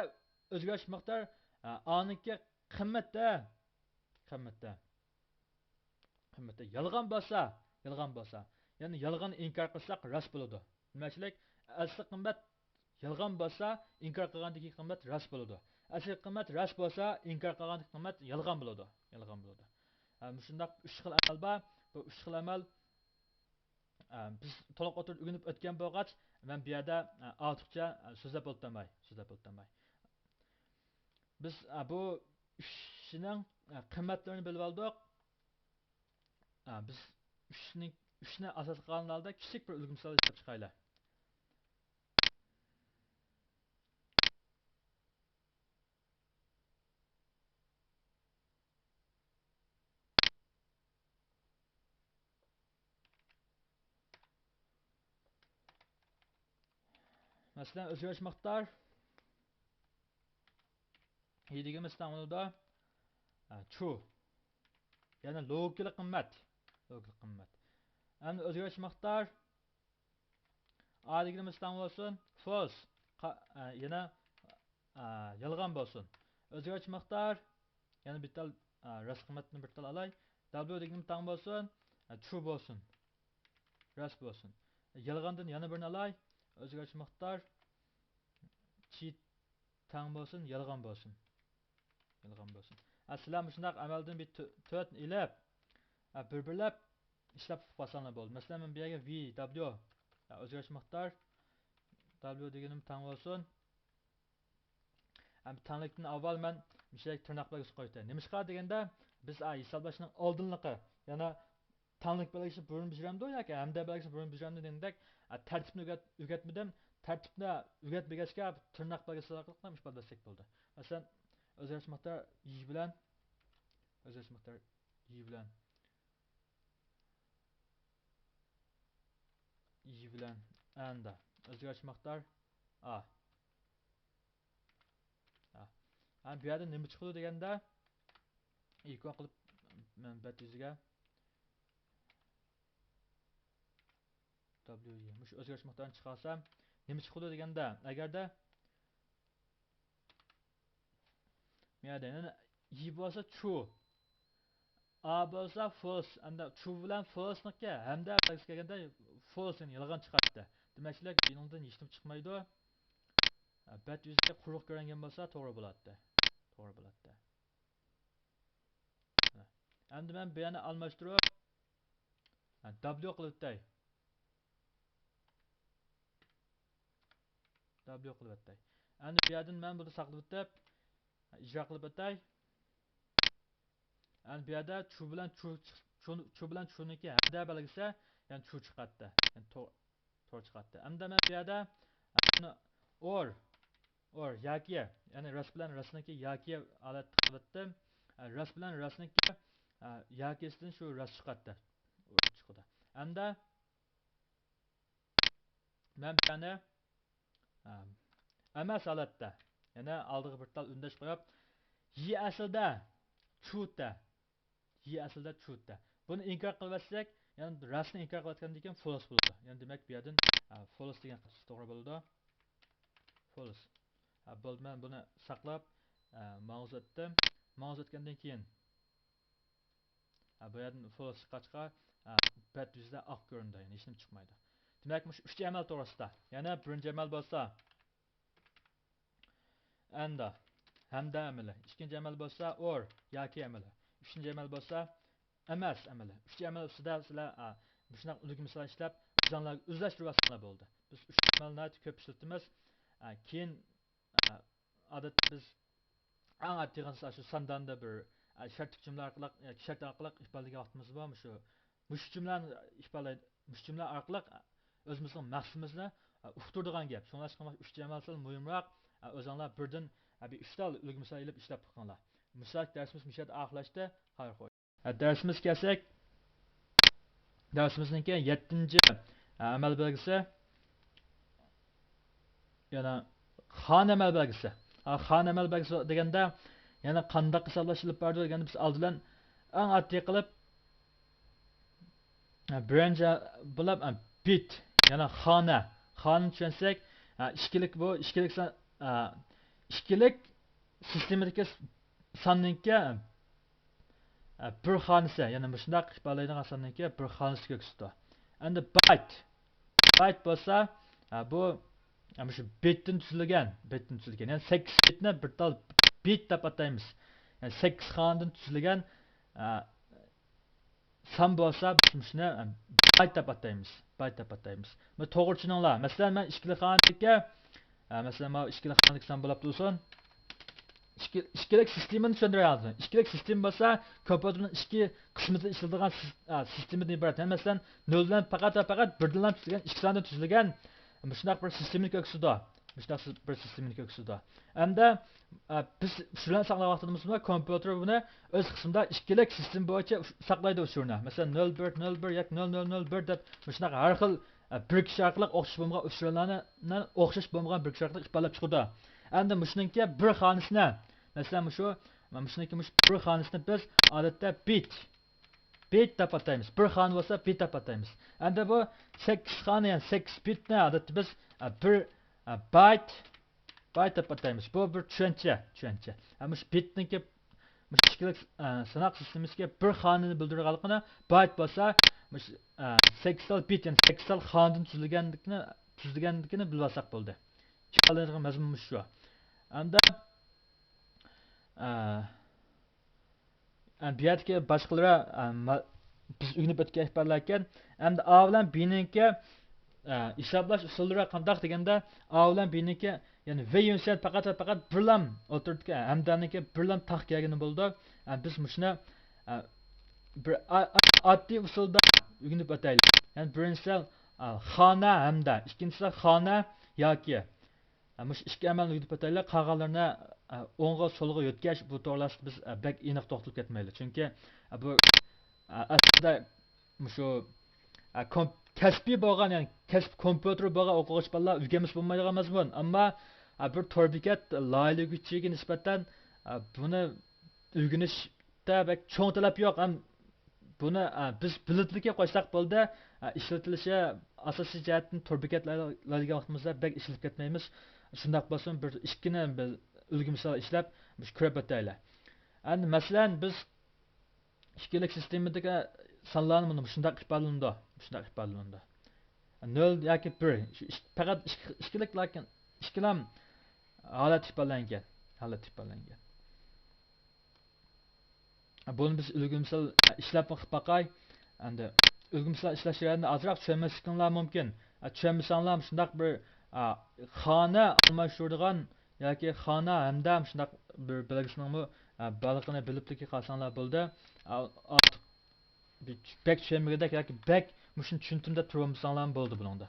ئۆزگەرتىش مىقدار، ئە، ئانىڭكى قىممىتى، قىممىتى، قىممىتى يالغان بولسا، يالغان بولسا، يەنى يالغاننى ئىنكار قىلساق راست بولىدۇ. نېمە ئۈچۈنلۈك؟ ئەسلى قىممەت يالغان بولسا، ئىنكار قىلغاندىكى قىممەت راست بولىدۇ. ئەسلى قىممەت راست بولسا، ئىنكار قىلغاندىكى قىممەت يالغان بولىدۇ. يالغان بولىدۇ. ھە، مۇشۇنداق ئۈچ خىل ئەمەل بار. بۇ ئۈچ خىل ئەمەل، ئە، بىز تولۇق ئوتتۇرىدا ئۆگىنىپ ئۆتكەن بولغاچ، مەن بۇ يەردە، ئە، ئارتۇقچە، ئە، سۆزلەپ ئولتۇرماي، سۆزلەپ ئولتۇرماي. بىز، ئە، بۇ ئۈچىنىڭ، ئە، قىممەتلىرىنى بىلىۋالدۇق. ئە، بىز ئۈچنى، ئۈچنى ئاساس قىلغان ھالدا كىچىك بىر ئۈلگە مىسال ئىشلەپ چىقايلى. مەسىلەن، ئۆزگەرتىش مىقدار. ھى دېگىنىمىز تەڭ بولىدۇ. ھە، ترۇ. يەنى لوگىكىلىق قىممەت. لوگىكىلىق قىممەت. ئەمدى ئۆزگەرتىش مىقدار. ئا دېگىنىمىز تەڭ بولسۇن. فولس. قا-، ئە، يەنە، ئە، يالغان بولسۇن. ئۆزگەرتىش مىقدار. يەنە بىر تال، ئە، راست قىممەتنى بىر تال ئالاي. دابليۇ دېگىنىمىز تەڭ بولسۇن. ئە، ترۇ بولسۇن. راست بولسۇن. يالغاندىن يەنە بىرنى ئالاي. ئۆزگەرتىش مىقدار. چى تەڭ بولسۇن، يالغان بولسۇن. يالغان بولسۇن. ئە، سىلەر مۇشۇنداق ئەمەلدىن بىر تۆ-، تۆتنى ئېلىپ، ئە، بىر-بىرلەپ ئىشلەپ ئۇقۇپ قالساڭلار بولدى. مەسىلەن، مەن بۇ يەرگە ۋى دابليۇ، ئە، ئۆزگەرتىش مىقدار، دابليۇ دېگىنىم تەڭ بولسۇن. ئەمدى تەڭلىكتىن ئاۋۋال مەن مۇشۇ يەرگە تىرناق بەلگىسى قويۇپتىمەن. نېمىشقا دېگەندە، بىز، ئە، ھېسابلاشنىڭ ئالدىنلىقى، يەنە تەڭلىك بەلگىسى بۇرۇن بېجىرەمدۇ ياكى ھەمدە بەلگىسى بۇرۇن بېجىرەمدۇ دېگەندەك، ئە، تەرتىپنى ئۆگەت-، ئۆگەتمىدىم. تەرتىپنى ئۆگەتمىگەچكە، تىرناق بەلگىسى ئارقىلىق ئىپادىلەتسەك بولدى. مەسىلەن، ئۆزگەرتىش مىقدار ي بىلەن، ئۆزگەرتىش مىقدار ي بىلەن، ي بىلەن ئەندە ئۆزگەرتىش مىقدار ئا. ئا. ئەمدى بۇ يەردىن نېمە چىقىدۇ دېگەندە، ئىكۋال قىلىپ مەن بەت يۈزىگە دابليۇ ئى، مۇشۇ ئۆزگەرتىش مىقدارىنى چىقارسام، نېمە چىقىدۇ دېگەندە، ئەگەردە، يەنە ي بولسا ترۇ، ئا بولسا فولس، ئەمدى ترۇ بىلەن فولسنىڭكى ھەمدە بەلگىسى كەلگەندە فولس، يەنى يالغان چىقاتتى. دېمەكچىلىك، بۇنىڭدىن ھېچنېمە چىقمايدۇ. بەت يۈزى قۇرۇق كۆرۈنگەن بولسا توغرا بولاتتى. توغرا بولاتتى. ئەمدى مەن بۇ يەرنى ئالماشتۇرۇپ، دابليۇ قىلىپ ئۆتەي. دابليۇ قىلىپ ئۆتەي. ئەمدى بۇ يەردىن مەن بۇنى ساقلىۋېتىپ، ئىجرا قىلىپ ئۆتەي. ئەمدى بۇ يەردە ترۇ بىلەن ترۇ چىق-، ترۇ، ترۇ بىلەن ترۇنىڭكى ھەمدە بەلگىسى، يەنى ترۇ چىقاتتى. يەنى تو-، توغرا چىقاتتى. ئەمدى مەن بۇ يەردە ئور، ئور ياكى، يەنى راست بىلەن راستنىڭكى ياكى ھالەتتە قىلىۋەتتىم. ئە، راست بىلەن راستنىڭكى، ئە، ياكىسىدىن شۇ راست چىقاتتى. چىقىدۇ. ئەمدى مەن بۇ يەرنى، ئە، ئەمەس ھالەتتە، يەنە ئالدىغا بىر تال ئۈندەش قويۇپ، يى ئەسلىدە چۇتە. يى ئەسلىدە ترۇتە. بۇنى ئىنكار قىلىۋەتسەك، يەنى راستنى ئىنكار قىلىۋەتكەندىن كېيىن فولس بولىدۇ. يەنى دېمەك، بۇ يەردىن، ئە، فولس دېگەن قىلىش توغرا بولىدۇ. فولس. ئە، بولدى، مەن بۇنى ساقلاپ، ئە، ماڭا ئۇزاتتىم. ماڭا ئۇزاتقاندىن كېيىن، ئە، بۇ يەردىن فولس چىققاچقا، ئە، بەت يۈزىدە ئاق كۆرۈنىدۇ، يەنى ھېچنېمە چىقمايدۇ. دېمەك، مۇشۇ ئۈچ ئەمەل توغرىسىدا. يەنە بىرىنچى ئەمەل بولسا، ئەندا، ھەمدە ئەمىلى. ئىككىنچى ئەمەل بولسا ئور ياكى ئەمىلى. ئۈچىنچى ئەمەل بولسا ئەمەس ئەمىلى. ئۈچ ئەمەل ئۈستىدە سىلەر، ئە، مۇشۇنداق ئۈلگە مىسال ئىشلەپ، ئۆزۈڭلارغا ئۆزلەشتۈرۈۋالساڭلار بولدى. بىز ئۈچ ئەمەلنى ناھايىتى كۆپ ئىشلىتىمىز. ئە، كېيىن، ئە، ئادەتتە بىز ئەڭ ئاددىيغىنىسى شۇ سانداندا بىر، ئە، شەرتلىك جۈملە ئارقىلىق ياكى شەرت ئارقىلىق ئىپادىلىگەن ۋاقتىمىز بار. مۇشۇ مۇشۇ جۈملىنى ئىپادىلەيدۇ. مۇشۇ جۈملە ئارقىلىق ئۆزىمىزنىڭ مەقسىتىمىزنى ئۇقتۇرىدىغان گەپ. شۇڭلاشقا ئۈچ ئەمەل سەل مۇھىمراق. ئۆزۈڭلار بىردىن بىر ئۈچ تال ئۈلگە مىسال ئېلىپ ئىشلەپ بېقىڭلار. مۇشۇ دەرسىمىز مۇشۇ يەردە ئاخىرلاشتى. خەير خوش. دەرسىمىزگە كەلسەك، دەرسىمىزنىڭكى يەتتىنچى ئەمەل بەلگىسى. يەنە خانە ئەمەل بەلگىسى. ئا، خانە ئەمەل بەلگىسى دېگەندە، يەنە قانداق ھېسابلاش ئېلىپ بارىدۇ دېگەندە، بىز ئالدى بىلەن ئەڭ ئاددىي قىلىپ، ئە، بىرىنچى بولۇپ، ئە، بىت، يەنە خانە. خانىنى چۈشەنسەك، ئە، ئىككىلىك بۇ، ئىككىلىك سان، ئە، ئىككىلىك سىستېمىدىكى ساننىڭكى ئە، بىر خانىسى، يەنى مۇشۇنداق ئىپادىلەيدىغان ساننىڭكى بىر خانىسى كۆرسىتىدۇ. ئەمدى بايت. بايت بولسا، ئە، بۇ، ئە، مۇشۇ بىتتىن تۈزۈلگەن، بىتتىن تۈزۈلگەن. يەنى سەككىز بىتنى بىر تال بىت دەپ ئاتايمىز. يەنى سەككىز خانىدىن تۈزۈلگەن، ئە، سان بولسا، بىز مۇشۇنى، ئە، بايت دەپ ئاتايمىز. بايت دەپ ئاتايمىز. بۇ توغرا چۈشىنىڭلار. مەسىلەن، مەن ئىككىلىك خانىدىكى، ئە، مەسىلەن، ماۋۇ ئىككىلىك خانىدىكى سان بولاپ تۇرسۇن. ئىككى، ئىككىلىك سىستېمىنى چۈشەندۈرەي ھازىر. ئىككىلىك سىستېما بولسا، كومپيۇتېرنىڭ ئىككى قىسمىدا ئىشلىتىلىدىغان سىس-، ئە، سىستېمىدىن ئىبارەت. يەنى، مەسىلەن، نۆلدىن پەقەت ۋە پەقەت بىردىنلا تۈزۈلگەن، ئىككى ساندىن تۈزۈلگەن مۇشۇنداق بىر سىستېمىنى كۆرسىتىدۇ. مۇشۇنداق سىز-، بىر سىستېمىنى كۆرسىتىدۇ. ئەمدى، ئە، بىز ئۇچۇرلارنى ساقلىغان ۋاقتىمىزدا كومپيۇتېر بۇنى ئۆز قىسمىدا ئىككىلىك سىستېما بويىچە ساقلايدۇ ئۇچۇرنى. مەسىلەن، نۆل بىر، نۆل بىر ياكى نۆل نۆل نۆل بىر دەپ مۇشۇنداق ھەر خىل، ئە، بىر كىشى ئارقىلىق ئوخشاش بولمىغان ئۇچۇرلارنى، ئوخشاش بولمىغان بىر كىشى ئارقىلىق ئىپادىلەپ چىقىدۇ. ئەمدى مۇشۇنىڭكى بىر خانىسىنى، مەسىلەن، مۇشۇ، مۇشۇنىڭكى مۇشۇ بىر خانىسىنى بىز ئادەتتە بىت، بىت دەپ ئاتايمىز. بىر خانە بولسا بىت دەپ ئاتايمىز. ئەمدى بۇ سەككىز خانە، يەنى سەككىز بىتنى ئادەتتە بىز، ئە، بىر، ئە، بايت، بايت دەپ ئاتايمىز. بۇ بىر چۈشەنچە، چۈشەنچە. ھە، مۇشۇ بىتنىڭكى، مۇشۇ ئىككىلىك، ئە، ساناق سىستېمىسىدىكى بىر خانىنى بىلدۈرىدىغانلىقىنى، بايت بولسا، مۇشۇ، ئە، سەككىز تال بىت، يەنى سەككىز تال خانىدىن تۈزۈلگەنلىكىنى، تۈزۈلگەنلىكىنى بىلىۋالساق بولدى. ئىپادىلەيدىغان مەزمۇن مۇشۇ. ئەمدى، ئە، ئەمدى بۇ يەردىكى باشقىلىرى، ئە، ما-، بىز ئۆگىنىپ ئۆتكەن ئىپادىلەركەن. ئەمدى ئا بىلەن بىنىڭكى، ئە، ھېسابلاش ئۇسۇللىرى قانداق دېگەندە، ئا بىلەن بىنىڭكى، يەنى ۋە يۈنسەن پەقەت ۋە پەقەت بىرلام ئوتتۇرىدىكى ھەمدانىڭكى بىرلام تاق كەلگىنى بولىدۇ. ئە، بىز مۇشۇنى، ئە، بىر ئا-، ئا-، ئاددىي ئۇسۇلدا ئۆگىنىپ ئۆتەيلى. يەنى بىرىنچىسى، ئە، خانە ھەمدە، ئىككىنچىسى خانە ياكى. ئە، مۇشۇ ئىككى ئەمەلنى ئۆگىنىپ ئۆتەيلى. قالغانلىرىنى، ئە، ئوڭغا، سولغا يۆتكەش، بۇ توغرىلاشقا بىز، ئە، بەك ئېنىق توختىلىپ كەتمەيلى. چۈنكى، ئە، بۇ، ئە، ئەسلىدە مۇشۇ، ئە، كوم-، كەسپىي بولغان، يەنى كەسىپ كومپيۇتېرى بولغان ئوقۇغۇچى بالىلار ئۆگەنمىسە بولمايدىغان مەزمۇن. ئەمما، ئە، بىر تور بېكەت لايىھىلىگۈچىگە نىسبەتەن، ئە، بۇنى ئۆگىنىشتە بەك چوڭ تەلەپ يوق. ھەم بۇنى، ئە، بىز بىلىپلا قويساق بولدى. ئە، ئىشلىتىلىشى ئاساسىي جەھەتتىن تور بېكەتلەرگە ۋاقتىمىزدا بەك ئىشلىتىپ كەتمەيمىز. شۇنداق بولسۇن، بىر ئىككىنى بىر ئۈلگە مىسال ئىشلەپ، مۇشۇ كۆرۈپ ئۆتەيلى. ئەمدى مەسىلەن، بىز ئىككىلىك سىستېمىدىكى سانلارنى مۇنۇ مۇشۇنداق ئىپادىلىنىدۇ. مۇشۇنداق ئىپادىلىنىدۇ. نۆل ياكى بىر. شۇ ئىك-، پەقەت ئىككى، ئىككىلىك، لېكىن ئىككىلام ھالەت ئىپادىلەنگەن. ھالەت ئىپادىلەنگەن. بۇنى بىز ئۈلگە مىسال ئىشلەپ بېقىپ باقاي. ئەمدى ئۈلگە مىسال ئىشلەش جەريانىدا ئازراق چۈشەنمەسلىكىڭلار مۇمكىن. ئە، چۈشەنمىسەڭلار مۇشۇنداق بىر، ئە، خانە ئالماشتۇرىدىغان ياكى خانە ھەمدە مۇشۇنداق بىر بەلگىسىنىڭمۇ، ئە، بارلىقىنى بىلىپلا قالساڭلار بولدى. ئە، ئارتۇق بەك چۈشەنمىگۈدەك ياكى بەك مۇشۇنى چۈشەندۈم دەپ تۇرۇۋالمىساڭلارمۇ بولدى بۇنىڭدا.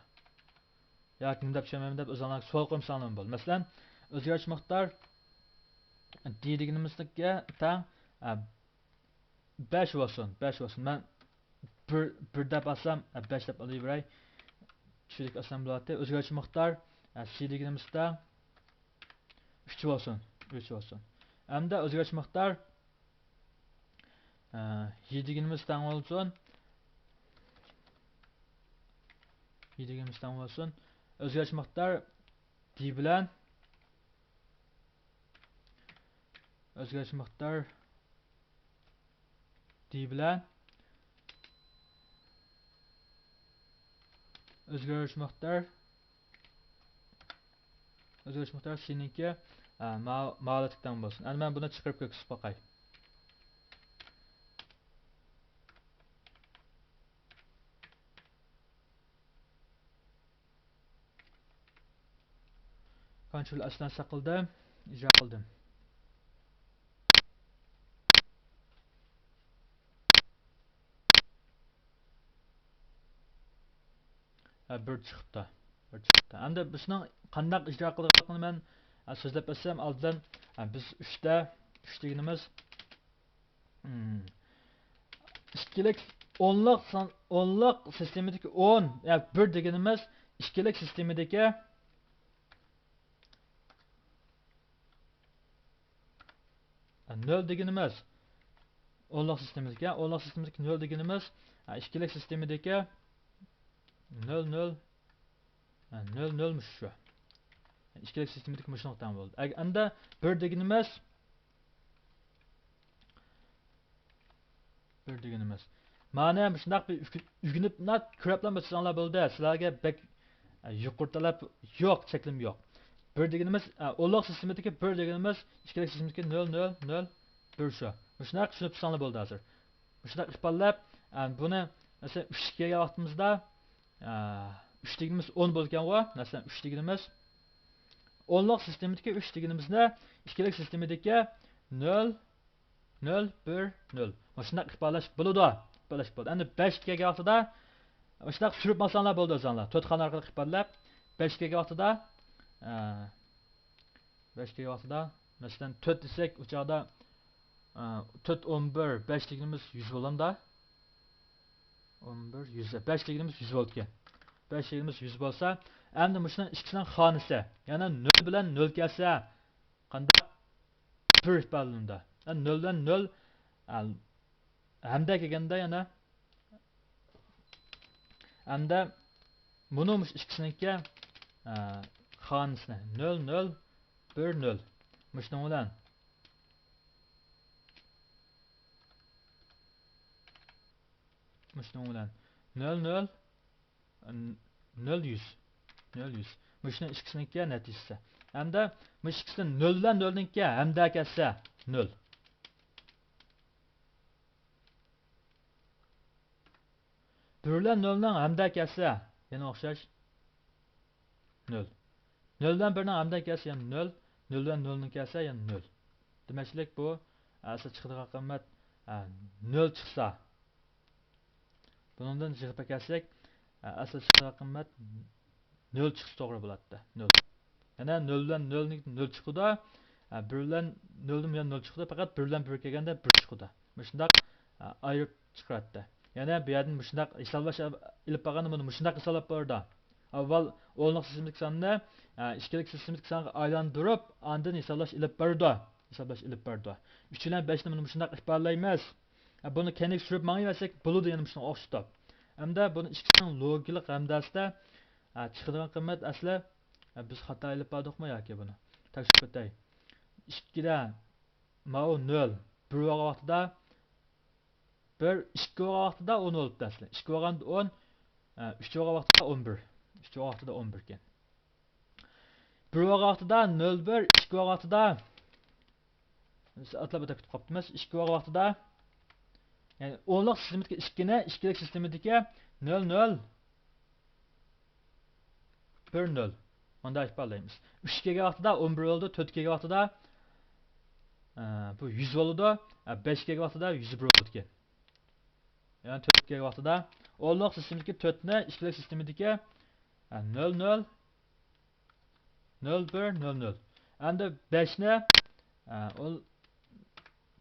ياكى نېمە دەپ چۈشەنمەيمەن دەپ ئۆزۈڭلارغا سوئال قويمىساڭلارمۇ بولدى. مەسىلەن، ئۆزگەرگۈچ مىقدار دى دېگىنىمىزگە تەڭ، ئە، بەش بولسۇن، بەش بولسۇن. مەن بىر، بىر دەپ ئالسام، ئە، بەش دەپ ئالىۋېرەي. چۈشىدىكى ئالسام بولاتتى. ئۆزگەرگۈچ مىقدار، ئە، سى دېگىنىمىزدە ئۈچ بولسۇن، ئۈچ بولسۇن. ئەمدى ئۆزگەرگۈچ مىقدار، ئە، ي دېگىنىمىز تەڭ بولسۇن. ي دېگىنىمىز تەڭ بولسۇن. ئۆزگەرگۈچ مىقدار دى بىلەن، ئۆزگەرگۈچ مىقدار دى بىلەن، ئۆزگەرگۈچ مىقدار، ئۆزگەرگۈچ مىقدار سىنىڭكى، ئە، ما-، ماۋۇلاتتىكى تەڭ بولسۇن. ئەمدى مەن بۇنى چىقىرىپ كۆرسىتىپ باقاي. كونترول ئېس بىلەن ساقلىدىم، ئىجرا قىلدىم. ھە، بىر چىقىپتۇ، بىر چىقىپتۇ. ئەمدى بىزنىڭ قانداق ئىجرا قىلىدىغانلىقىنى مەن، ھە، سۆزلەپ ئۆتسەم، ئالدىن، ھە، بىز ئۈچتە، ئۈچ دېگىنىمىز، مم، ئىككىلىك، ئونلۇق سان، ئونلۇق سىستېمىدىكى ئون، يا بىر دېگىنىمىز ئىككىلىك سىستېمىدىكى نۆل دېگىنىمىز ئونلۇق سىستېمىدىكى، ئونلۇق سىستېمىدىكى نۆل دېگىنىمىز، ئىككىلىك سىستېمىدىكى نۆل، نۆل، نۆل، نۆل مۇشۇ. ئىككىلىك سىستېمىدىكى مۇشۇنىڭغا تەڭ بولدى. ئەگ-، ئەمدى بىر دېگىنىمىز، بىر دېگىنىمىز. مانا مۇشۇنداق بىر ئۈگۈ-، ئۆگىنىپ، مۇنداق كۆرۈپلا ئۆتسەڭلار بولدى. سىلەرگە بەك، ئە، يۇقىرى تەلەپ يوق، چەكلىمە يوق. بىر دېگىنىمىز، ئە، ئونلۇق سىستېمىدىكى بىر دېگىنىمىز ئىككىلىك سىستېمىدىكى نۆل، نۆل، نۆل، بىر شۇ. مۇشۇنداق چۈشىنىپ تۇرساڭلار بولدى ھازىر. مۇشۇنداق ئىپادىلەپ، ئە، بۇنى، مەسىلەن، ئۈچكە كەلگەن ۋاقتىمىزدا، ئە، ئۈچ دېگىنىمىز ئون بولىدىكەنغۇ، مەسىلەن، ئۈچ دېگىنىمىز ئونلۇق سىستېمىدىكى ئۈچ دېگىنىمىزنى ئىككىلىك سىستېمىدىكى نۆل، نۆل، بىر، نۆل. مۇشۇنداق ئىپادىلەش بولىدۇ. ئىپادىلەش بولىدۇ. ئەمدى بەشكە كەلگەن ۋاقتىدا مۇشۇنداق سۈرۈپ ماڭساڭلار بولىدۇ ئۆزۈڭلار. تۆت خانا ئارقىلىق ئىپادىلەپ، بەشكە كەلگەن ۋاقتىدا، ئە، بەشكە كەلگەن ۋاقتىدا، مەسىلەن، تۆت دېسەك، ئۇ چاغدا، ئە، تۆت، ئون بىر، بەش دېگىنىمىز يۈز بولامدا؟ ئون بىر، يۈز، بەش دېگىنىمىز يۈز بولىدىكەن. بەش دېگىنىمىز يۈز بولسا، ئەمدى مۇشۇنىڭ ئىككىسىنىڭ خانىسى، يەنى نۆل بىلەن نۆل كەلسە، قانداق؟ بىر ئىپادىلىنىدۇ. يەنى نۆل بىلەن نۆل، ئە، ھەمدە كەلگەندە يەنە، ھەمدە بۇنىڭ مۇشۇ ئىككىسىنىڭكى، ئە، خانىسىنى، نۆل، نۆل، بىر، نۆل. مۇشۇنىڭ بىلەن مۇشۇنىڭ بىلەن نۆل، نۆل، نۆل، يۈز. نۆل، يۈز. مۇشۇنىڭ ئىككىسىنىڭكى نەتىجىسى. ھەمدە مۇشۇ ئىككىسى نۆل بىلەن نۆلنىڭكى ھەمدە كەلسە، نۆل. بىر بىلەن نۆلنىڭ ھەمدە كەلسە، يەنە ئوخشاش. نۆل. نۆل بىلەن بىرنىڭ ھەمدە كەلسە يەنە نۆل، نۆل بىلەن نۆلنىڭ كەلسە يەنە نۆل. دېمەكچىلىك بۇ، ئە، ئەسلى چىقىدىغان قىممەت، ئە، نۆل چىقسا. بۇنىڭدىن يىغىپ كەلسەك، ئە، ئەسلى چىقىدىغان قىممەت نۆل چىقسا توغرا بولاتتى. نۆل. يەنە نۆل بىلەن نۆلنىڭ نۆل چىقىدۇ. ئە، بىر بىلەن نۆلدىن يەنە نۆل چىقىدۇ. پەقەت بىر بىلەن بىر كەلگەندە بىر چىقىدۇ. مۇشۇنداق، ئە، ئايرىپ چىقىراتتى. يەنە بۇ يەردىن مۇشۇنداق ھېسابلاش ئېلىپ بارغاندا بۇنى مۇشۇنداق ھېسابلاپ بارىدۇ. ئاۋۋال ئونلۇق سىستېمىدىكى ساننى، ئە، ئىككىلىك سىستېمىدىكى سانغا ئايلاندۇرۇپ، ئاندىن ھېسابلاش ئېلىپ بارىدۇ. ھېسابلاش ئېلىپ بارىدۇ. ئۈچ بىلەن بەشنى مانا مۇشۇنداق ئىپادىلەيمىز. ئە، بۇنى كەينىگە سۈرۈپ ماڭىۋەرسەك بولىدۇ يەنە مۇشۇنىڭغا ئوخشىتىپ. ئەمدى بۇنى ئىككىسىنىڭ لوگىكىلىق ھەمدەسىدە، ئە، چىقىدىغان قىممەت ئەسلى، ئە، بىز خاتا ئېلىپ باردۇقمۇ ياكى بۇنى؟ تەكشۈرۈپ ئۆتەي. ئىككىدە ماۋۇ نۆل. بىر بولغان ۋاقتىدا بىر، ئىككى بولغان ۋاقتىدا ئون بولۇپتۇ ئەسلى. ئىككى بولغاندا ئون، ئە، ئۈچ بولغان ۋاقتىدا ئون بىر. ئۈچ بولغان ۋاقتىدا ئون بىر ئىكەن. بىر بولغان ۋاقتىدا نۆل بىر، ئىككى بولغان ۋاقتىدا، ئاتلاپ ئۆتۈپ كېتىپ قاپتىمىز. ئىككى بولغان ۋاقتىدا، يەنى ئونلۇق سىستېمىدىكى ئىككىنى ئىككىلىك سىستېمىدىكى نۆل نۆل بىر نۆل. مۇنداق ئىپادىلەيمىز. ئۈچ كەلگەن ۋاقتىدا ئون بىر بولىدۇ، تۆت كەلگەن ۋاقتىدا، ئە، بۇ يۈز بولىدۇ، ئە، بەش كەلگەن ۋاقتىدا يۈز بىر بولىدىكەن. يەنى تۆت كەلگەن ۋاقتىدا ئونلۇق سىستېمىدىكى تۆتنى ئىككىلىك سىستېمىدىكى، ئە، نۆل نۆل، نۆل بىر، نۆل نۆل. ئەمدى بەشنى، ئە، ئۇل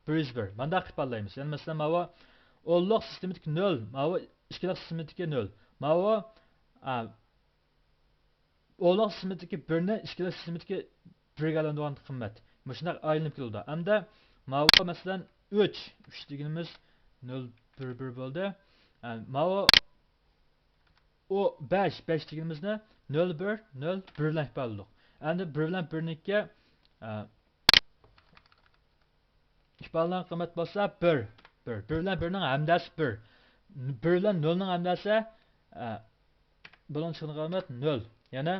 بىر يۈز بىر. مانداق ئىپادىلەيمىز. يەنى مەسىلەن، ماۋۇ ئونلۇق سىستېمىدىكى نۆل، ماۋۇ ئىككىلىك سىستېمىدىكى نۆل. ماۋۇ، ئە، ئونلۇق سىستېمىدىكى بىرنى ئىككىلىك سىستېمىدىكى بىرگە ئايلاندۇرغان قىممەت. مۇشۇنداق ئايلىنىپ كېلىدۇ. ئەمدى ماۋۇ مەسىلەن ئۈچ. ئۈچ دېگىنىمىز نۆل بىر بىر بولدى. ئە، ماۋۇ ئۇ بەش، بەش دېگىنىمىزنى نۆل بىر، نۆل بىر بىلەن ئىپادىلىدۇق. ئەمدى بىر بىلەن بىرنىڭكى، ئە، ئىپادىلەنگەن قىممەت بولسا بىر، بىر. بىر بىلەن بىرنىڭ ھەمدەسى بىر. بىر بىلەن نۆلنىڭ ھەمدەسى، ئە، بۇنىڭ چىقىدىغان قىممەت نۆل. يەنى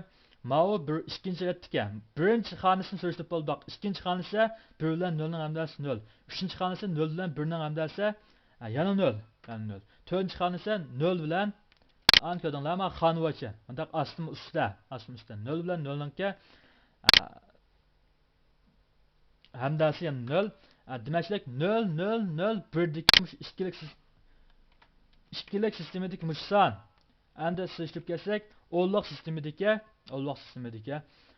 ماۋۇ بىر، ئىككىنچى رەتتىكى بىرىنچى خانىسىنى سۈرۈشتۈرۈپ بولدۇق. ئىككىنچى خانىسى بىر بىلەن نۆلنىڭ ھەمدەسى نۆل. ئۈچىنچى خانىسى نۆل بىلەن بىرنىڭ ھەمدەسى، ئە، يەنە نۆل، يەنە نۆل. تۆتىنچى خانىسى نۆل بىلەن، ئەنە كۆردۈڭلارمۇ، خانا بويىچە. مۇنداق ئاستىمۇ ئۈستىدە، ئاستىمۇ ئۈستىدە. نۆل بىلەن نۆلنىڭكى، ئە، ھەمدەسى يەنە نۆل. ئە، دېمەكچىلىك، نۆل، نۆل، نۆل، بىردىكى مۇشۇ ئىككىلىك سىس-، ئىككىلىك سىستېمىدىكى مۇشۇ سان. ئەمدى سېلىشتۇرۇپ كەلسەك، ئونلۇق سىستېمىدىكى، ئونلۇق سىستېمىدىكى،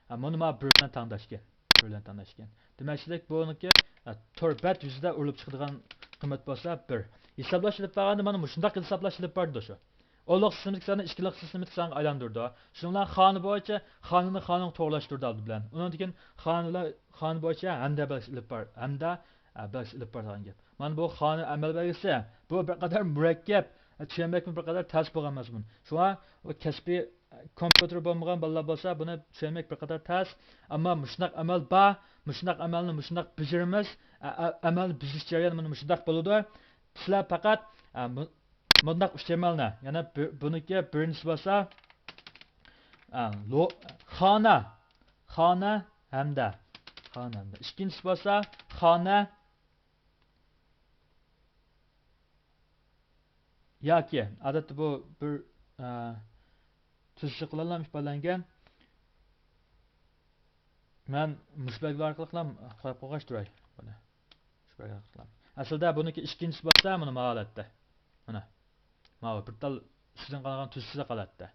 ئە، مۇنى مانا بىر بىلەن تەڭداشكەن. بىر بىلەن تەڭداشكەن. دېمەكچىلىك، بۇنىڭكى، ئە، تور بەت يۈزىدە ئۇرۇلۇپ چىقىدىغان قىممەت بولسا بىر. ھېسابلاش ئېلىپ بارغاندا مانا مۇشۇنداق ھېسابلاش ئېلىپ بارىدۇ شۇ. ئونلۇق سىستېمىدىكى ساننى ئىككىلىك سىستېمىدىكى سانغا ئايلاندۇرىدۇ. شۇنىڭ بىلەن خانا بويىچە خانىنى خانىغا توغرىلاشتۇرىدۇ ئالدى بىلەن. ئۇنىڭدىن كېيىن خانا بىلەن، خانا بويىچە ھەمدە بەلگىسى ئېلىپ بار-، ھەمدە، ئە، بەلگىسى ئېلىپ بارىدىغان گەپ. مانا بۇ خانا ئەمەل بەلگىسى. بۇ بىر قەدەر مۇرەككەپ، ئە، چۈشەنمەكمۇ بىر قەدەر تەس بولغان مەزمۇن. شۇڭا بۇ كەسپىي، ئە، كومپيۇتېر بولمىغان بالىلار بولسا بۇنى چۈشەنمەك بىر قەدەر تەس. ئەمما مۇشۇنداق ئەمەل بار، مۇشۇنداق ئەمەلنى مۇشۇنداق بېجىرىمىز، ئە، ئە، ئەمەلنى بېجىرىش جەريانى مانا مۇشۇنداق بولىدۇ. سىلەر پەقەت، ئە، مۇ-، مۇنداق ئۈچ ئەمەلنى، يەنى بۇ-، بۇنىڭكى بىرىنچىسى بولسا، ئە، لو-، خانا، خانا ھەمدە، خانا ھەمدە. ئىككىنچىسى بولسا خانا ياكى، ئادەتتە بۇ بىر، ئە، تۈزۈكلەر بىلەن ئىپادىلەنگەن. مەن مۇشۇ بەلگىلەر ئارقىلىقلا قويۇپ قويغاچ تۇراي بۇنى. مۇشۇ بەلگىلەر ئارقىلىق. ئەسلىدە بۇنىڭكى ئىككىنچىسى بولسا، مانا ما ھالەتتە. مانا. ماۋۇ بىر تال ئۈستىدىن قالغان تۈزسىز ھالەتتە.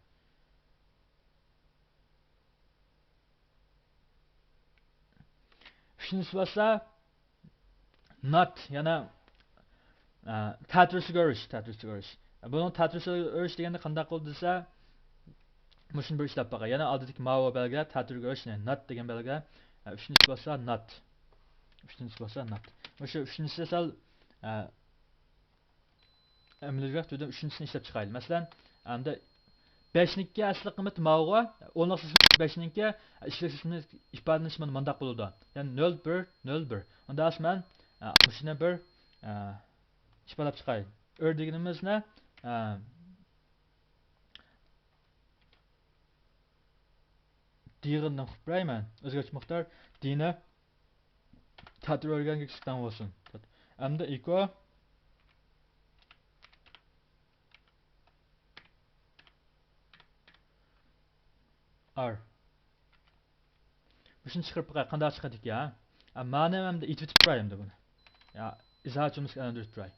ئۈچىنچىسى بولسا، نات، يەنى، ئە، تەتۈرىسىگە ئۇرۇش، تەتۈرىسىگە ئۇرۇش. بۇنىڭ تەتۈرىسىگە ئۇرۇش دېگەندە قانداق بولىدۇ دېسە، مۇشۇنى بىر ئىشلەپ باقاي. يەنە ئالدىدىكى ماۋۇ بەلگە، تەتۈرىگە ئۇرۇش، يەنى نات دېگەن بەلگە. ئە، ئۈچىنچىسى بولسا نات. ئۈچىنچىسى بولسا نات. مۇشۇ ئۈچىنچىسى سەل، ئە، ئەمەلىيرەك تۈردە ئۈچىنچىسىنى ئىشلەپ چىقايلى. مەسىلەن، ئەمدى بەشنىڭكى ئەسلى قىممىتى ماۋۇغۇ، ئونلۇق سىستېما بەشنىڭكى ئىككىلىك سىستېمىنى ئىپادىلىنىشى مانا مانداق بولىدۇ. يەنى نۆل بىر، نۆل بىر. ئۇندا ھازىر مەن، ئە، مۇشۇنى بىر، ئە، ئىپادىلەپ چىقاي. ئۆر دېگىنىمىزنى، ئە، دىغىندىن قىلىپ بېرەيمەن. ئۆزگەرتىش مىقدار دىنى تەتۈر ئۆرگەنگە كىچىك تەڭ بولسۇن. ئەمدى ئېكو ئار. مۇشۇنى چىقىرىپ باقاي، قانداق چىقىدىكى، ھە؟ ئە، مانا ئەمدى ئېتىۋېتىپ تۇراي ئەمدى بۇنى. يا، ئىزاھات جۈملىسىگە ئايلاندۇرۇپ تۇراي.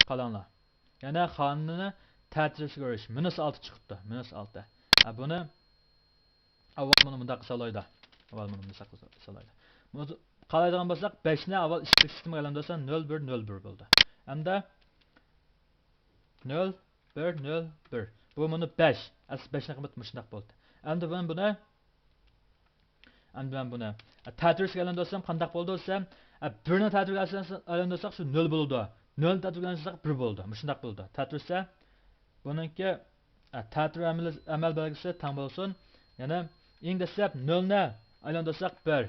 قاراڭلار. يەنە خانىنى تەتۈرىسىگە ئۇرۇش. مىنۇس ئالتە چىقىپتۇ. مىنۇس ئالتە. ھە، بۇنى ئاۋۋال مۇنى مۇنداق قىلسالايدۇ. ئاۋۋال مۇنى مۇنداق قىلسالايدۇ. بۇنى قارايدىغان بولساق، بەشنى ئاۋۋال ئىككىلىك سىستېمىغا ئايلاندۇرسا، نۆل بىر، نۆل بىر بولدى. ئەمدى نۆل بىر، نۆل بىر. بۇ مانا بەش. ئەسلى بەشنىڭ قىممىتى مۇشۇنداق بولدى. ئەمدى بۇنى، بۇنى، ئەمدى مەن بۇنى، ئە، تەتۈرىسىگە ئايلاندۇرسام قانداق بولىدۇ دېسەم، ئە، بىرنى تەتۈرىگە ئايلاندۇرساق شۇ نۆل بولىدۇ. نۆلنى تەتۈرىگە ئايلاندۇرساق بىر بولىدۇ. مۇشۇنداق بولىدۇ. تەتۈرىسى بۇنىڭكى، ئە، تەتۈر ئەمەل، ئەمەل بەلگىسى تەڭ بولسۇن. يەنى ئەڭ دەسلەپ نۆلنى ئايلاندۇرساق بىر.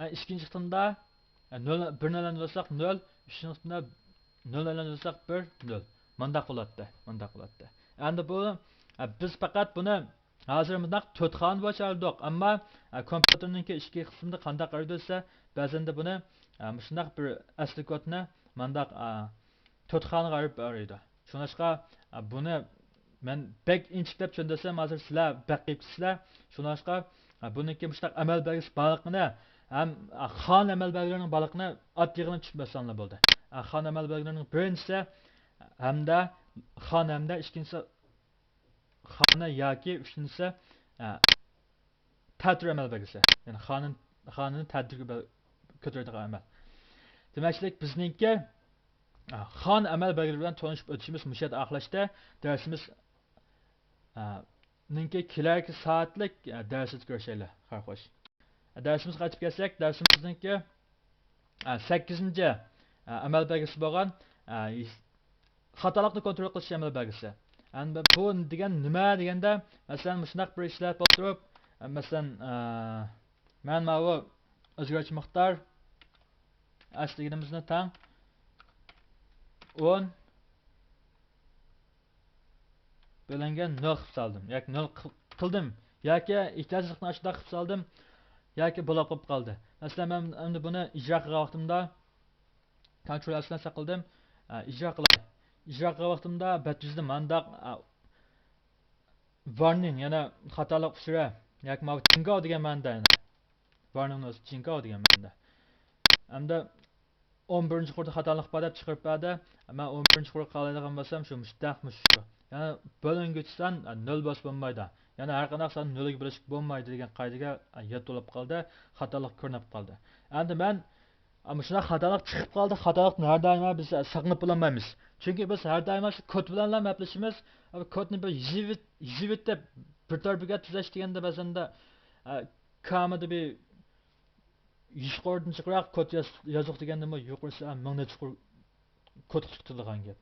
ئە، ئىككىنچى قېتىمدا، ئە، نۆل، بىرنى ئايلاندۇرساق نۆل، ئۈچىنچى قېتىمدا نۆل ئايلاندۇرساق بىر، نۆل. مانداق بولاتتى، مانداق بولاتتى. ئەمدى بۇ، ئە، بىز پەقەت بۇنى ھازىر مۇنداق تۆت خانا بويىچە ئايرىدۇق. ئەمما، ئە، كومپيۇتېرنىڭكى ئىچكى قىسمىدا قانداق ئايرىدۇ دېسە، بەزەندە بۇنى، ئە، مۇشۇنداق بىر ئەسلى كودنى مانداق، ئە، تۆت خانىغا ئايرىپ ئايرىيدۇ. شۇڭلاشقا، ئە، بۇنى مەن بەك ئىنچىكىلەپ چۈشەندۈرسەم، ھازىر سىلەر بەك قىيىپ كېتىسىلەر. شۇڭلاشقا، ئە، بۇنىڭكى مۇشۇنداق ئەمەل بەلگىسى بارلىقىنى ھەم، ئە، خانا ئەمەل بەلگىلىرىنىڭ بارلىقىنى ئاددىيغىنا چۈشىنىپ بەرسەڭلار بولدى. ئە، خانا ئەمەل بەلگىلىرىنىڭ بىرىنچىسى ھەمدە، خانا ھەمدە ئىككىنچىسى خانا ياكى ئۈچىنچىسى، ئە، تەتۈر ئەمەل بەلگىسى. يەنى خانىنى، خانىنى تەتۈرگە بەل-، كۆتۈرىدىغان ئەمەل. دېمەكچىلىك بىزنىڭكى، ئا، خان ئەمەل بەلگىلىرى بىلەن تونۇشۇپ ئۆتۈشىمىز مۇشۇ يەردە ئاخىرلاشتى. دەرسىمىز، ئا، نىڭكى كېلەركى سائەتلىك، ئا، دەرسىدە كۆرۈشەيلى. خەير خوش. دەرسىمىزگە قايتىپ كەلسەك، دەرسىمىزنىڭكى، ئا، سەككىزىنچى، ئا، ئەمەل بەلگىسى بولغان، ئا، خاتالىقنى كونترول قىلىش ئەمەل بەلگىسى. ئەمدى بۇ دېگەن نېمە دېگەندە، مەسىلەن، مۇشۇنداق بىر ئىشلار بولۇپ تۇرۇپ، مەسىلەن، ئە، مەن ماۋۇ ئۆزگەرتىش مىقدار ئەس دېگىنىمىزنى تەڭ ئون بۆلۈنگەن نۆل قىلىپ سالدىم ياكى نۆل قىل-، قىلدىم ياكى ئېھتىياجسىزلىقتىن ئاشۇنداق قىلىپ سالدىم ياكى بولاپ قېلىپ قالدى. مەسىلەن، مەن ئەمدى بۇنى ئىجرا قىلغان ۋاقتىمدا، كونترول ئەس بىلەن ساقلىدىم. ئە، ئىجرا قىلاي. ئىجرا قىلغان ۋاقتىمدا بەت يۈزىدە مانداق، ئە، ۋارنىڭ، يەنى خاتالىق ئۇچۇرى ياكى ماۋۇ جىڭگاۋ دېگەن مەنىدە، يەنى ۋارنىڭنىڭ ئۆزى جىڭگاۋ دېگەن مەنىدە. ئەمدى ئون بىرىنچى قۇردا خاتالىق بار دەپ چىقىرىپ بەر دەپ، مەن ئون بىرىنچى قۇرغا قارايدىغان بولسام، شۇ مۇشتاق مۇشۇ. يەنى بۆلۈنگۈچى سان، ئە، نۆل بولسا بولمايدۇ. يەنى ھەر قانداق ساننى نۆلگە بۆلۈشكە بولمايدۇ دېگەن قائىدىگە، ئە، يەتتە بولۇپ قالدى. خاتالىق كۆرۈنۈپ قالدى. ئەمدى مەن، ئە، مۇشۇنداق خاتالىق چىقىپ قالدى. خاتالىقتىن ھەر دائىم بىز، ئە، ساقلىنىپ بولالمايمىز. چۈنكى بىز ھەر دائىم شۇ كود بىلەنلا مەپلىشىمىز. ئە، كودنى بىر يېزىۋېت-، يېزىۋېتىپ، بىر تەرەپكە تۈزەش دېگەندە بەزەندە، ئە، كامىدا بىر يۈز قۇردىن جىقراق كود ياز-، يازدۇق دېگەندىمۇ يۇقىرىسى مىڭ نەچچە قۇر كود قىلىدىغان گەپ.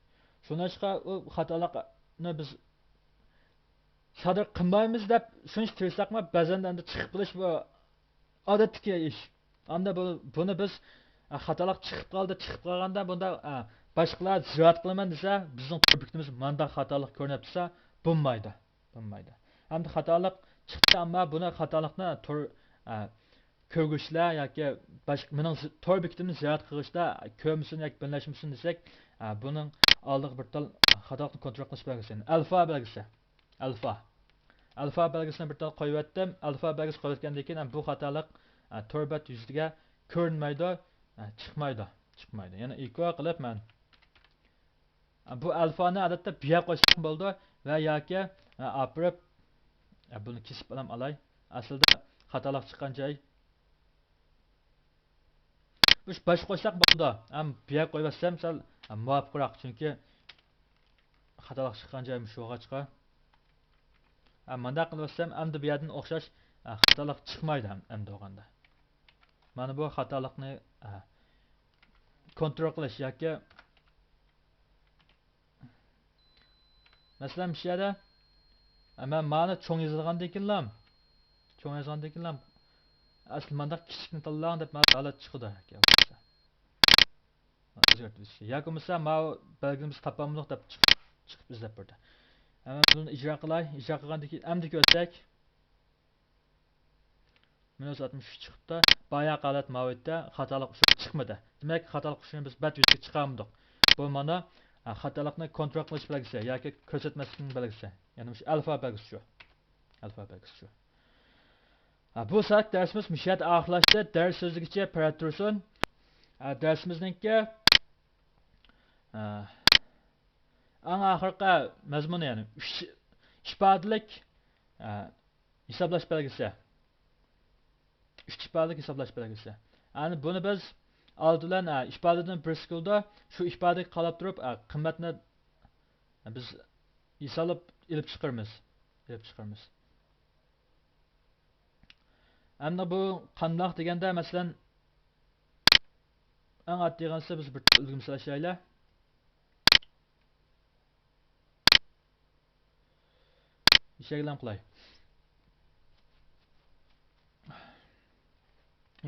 شۇڭلاشقا ئۇ خاتالىقنى بىز سادىر قىلمايمىز دەپ شۇنچە تىرىشساقمۇ، بەزەندە ئەمدى چىقىپ قېلىش بۇ ئادەتتىكى ئىش. ئەمدى بۇ، بۇنى بىز، ئە، خاتالىق چىقىپ قالدى، چىقىپ قالغاندا بۇندا، ئە، باشقىلار زىيارەت قىلىمەن دېسە، بىزنىڭ تور بېكىتىمىز مانداق خاتالىق كۆرۈنۈپ تۇرسا، بولمايدۇ. بولمايدۇ. ئەمدى خاتالىق چىقتى، ئەمما بۇنى خاتالىقنى تور، ئە، كۆرگۈچىلەر ياكى باشقا مېنىڭ زى-، تور بېكىتىمنى زىيارەت قىلغۇچىلار كۆرمىسۇن ياكى بىلمەسمىسۇن دېسەك، ئە، بۇنىڭ ئالدىغا بىر تال خاتالىقنى كونترول قىلىش بەلگىسى، ئەلفا بەلگىسى. ئەلفا. ئەلفا بەلگىسىنى بىر تال قويۇۋەتتىم. ئەلفا بەلگىسى قويۇۋەتكەندىن كېيىن، بۇ خاتالىق، ئە، تور بەت يۈزىگە كۆرۈنمەيدۇ، ئە، چىقمايدۇ، چىقمايدۇ. يەنە ئېكو قىلىپ مەن بۇ ئەلفانى ئادەتتە بۇ يەرگە قويساق بولىدۇ ۋە ياكى، ئە، ئاپىرىپ، ئە، بۇنى كېسىپ ئالام ئالاي. ئەسلىدە خاتالىق چىققان جاي. مۇشۇ باشقا قويساق بولىدۇ. ھەم بۇ يەرگە قويۇۋەتسەم سەل، ئە، مۇۋاپىقراق، چۈنكى خاتالىق چىققان جاي مۇشۇ بولغاچقا. ئە، مۇنداق قىلىۋەتسەم ئەمدى بۇ يەردىن ئوخشاش، ئە، خاتالىق چىقمايدۇ ھەم، ئەمدى بولغاندا. مانا بۇ خاتالىقنى، ئە، كونترول قىلىش ياكى مەسىلەن، مۇشۇ يەردە، ئە، مەن مانى چوڭ يېزىدىغاندىكىنلا، چوڭ يازغاندىكىنلا، ئەسلى مانداق كىچىكنى تاللاڭ دەپ مانا ھالەت چىقىدۇ. ئۆزگەرتىۋېتىش. ياكى بولمىسا، ماۋۇ بەلگىنى بىز تاپالمىدۇق دەپ چىقىپ، چىقىپ ئىزدەپ بېرىدۇ. ئە، مەن بۇنى ئىجرا قىلاي. ئىجرا قىلغاندىكىن ئەمدى كۆرسەك. مىنۇس ئاتمىش ئۈچ چىقىپتۇ. باياقى ھالەت ماۋۇ يەردە خاتالىق ئۇچۇرى چىقمىدى. دېمەك، خاتالىق ئۇچۇرىنى بىز بەت يۈزىگە چىقارمىدۇق. بۇ مانا، ئە، خاتالىقنى كونترول قىلىش بەلگىسى ياكى كۆرسەتمەسلىكنىڭ بەلگىسى. يەنى مۇشۇ ئەلفا بەلگىسى شۇ. ئەلفا بەلگىسى شۇ. ئە، بۇ سائەت دەرسىمىز مۇشۇ يەردە ئاخىرلاشتى. دەرس سۆزلىگۈچى پەرەت تۇرسۇن. ئە، دەرسىمىزنىڭكى، ئە، ئەڭ ئاخىرقى مەزمۇنى، يەنى ئۈچ ئىپادىلىك، ئە، ھېسابلاش بەلگىسى. ئۈچ ئىپادىلىك ھېسابلاش بەلگىسى. يەنى بۇنى بىز ئالدى بىلەن، ئە، ئىپادىدىن بىرسى كېلىدۇ. شۇ ئىپادىگە قاراپ تۇرۇپ، ئە، قىممەتنى بىز ھېسابلاپ ئېلىپ چىقىرىمىز. ئېلىپ چىقىرىمىز. ئەمدى بۇ قانداق دېگەندە، مەسىلەن، ئەڭ ئاددىيغىنىسى بىز بىر ئۈلگە مىسال ئىشلەيلى. ئىشەگلەم قىلاي.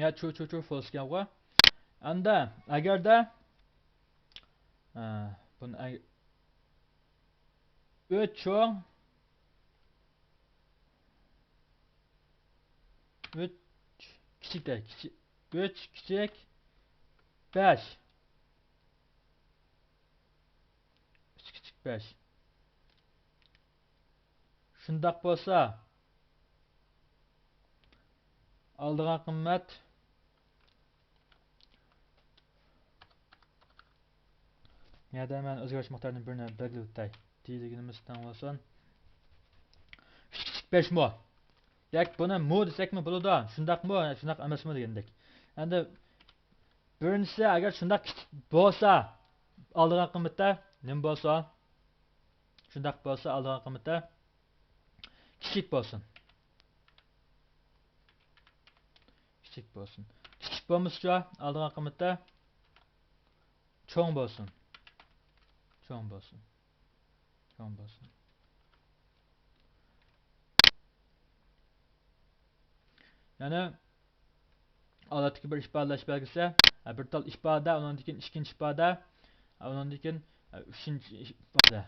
يا، چۇ، چۇ، چۇ، فولس ئىكەنغۇ. ئەمدى ئەگەردە، ئە، بۇنى ئەگ-، ئۈچ چوڭ، ئۈچ كىچىك دە، كىچىك، ئۈچ كىچىك بەش. ئۈچ كىچىك بەش. شۇنداق بولسا، ئالىدىغان قىممەت، يەنە مەن ئۆزگەرتىش مىقدارىنى بىرنى بەلگىلىۋېتەي. دېيىلگىنىمىز تەڭ بولسۇن. ئۈچ كىچىك بەشمۇ؟ دەك، بۇنى مۇ دېسەكمۇ بولىدۇ، شۇنداقمۇ، شۇنداق ئەمەسمۇ دېگەندەك. ئەمدى بىرىنچىسى، ئەگەر شۇنداق كىچىك بولسا، ئالىدىغان قىممىتى نېمە بولسا، شۇنداق بولسا، ئالىدىغان قىممىتى كىچىك بولسۇن. كىچىك بولسۇن. كىچىك بولمىسىچۇ، ئالىدىغان قىممىتى چوڭ بولسۇن. چوڭ بولسۇن. چوڭ بولسۇن. يەنى ئادەتتىكى بىر ئىپادىلەش بەلگىسى، بىر تال ئىپادە، ئۇنىڭدىن كېيىن ئىككىنچى ئىپادە، ئۇنىڭدىن كېيىن ئۈچىنچى ئىپادە.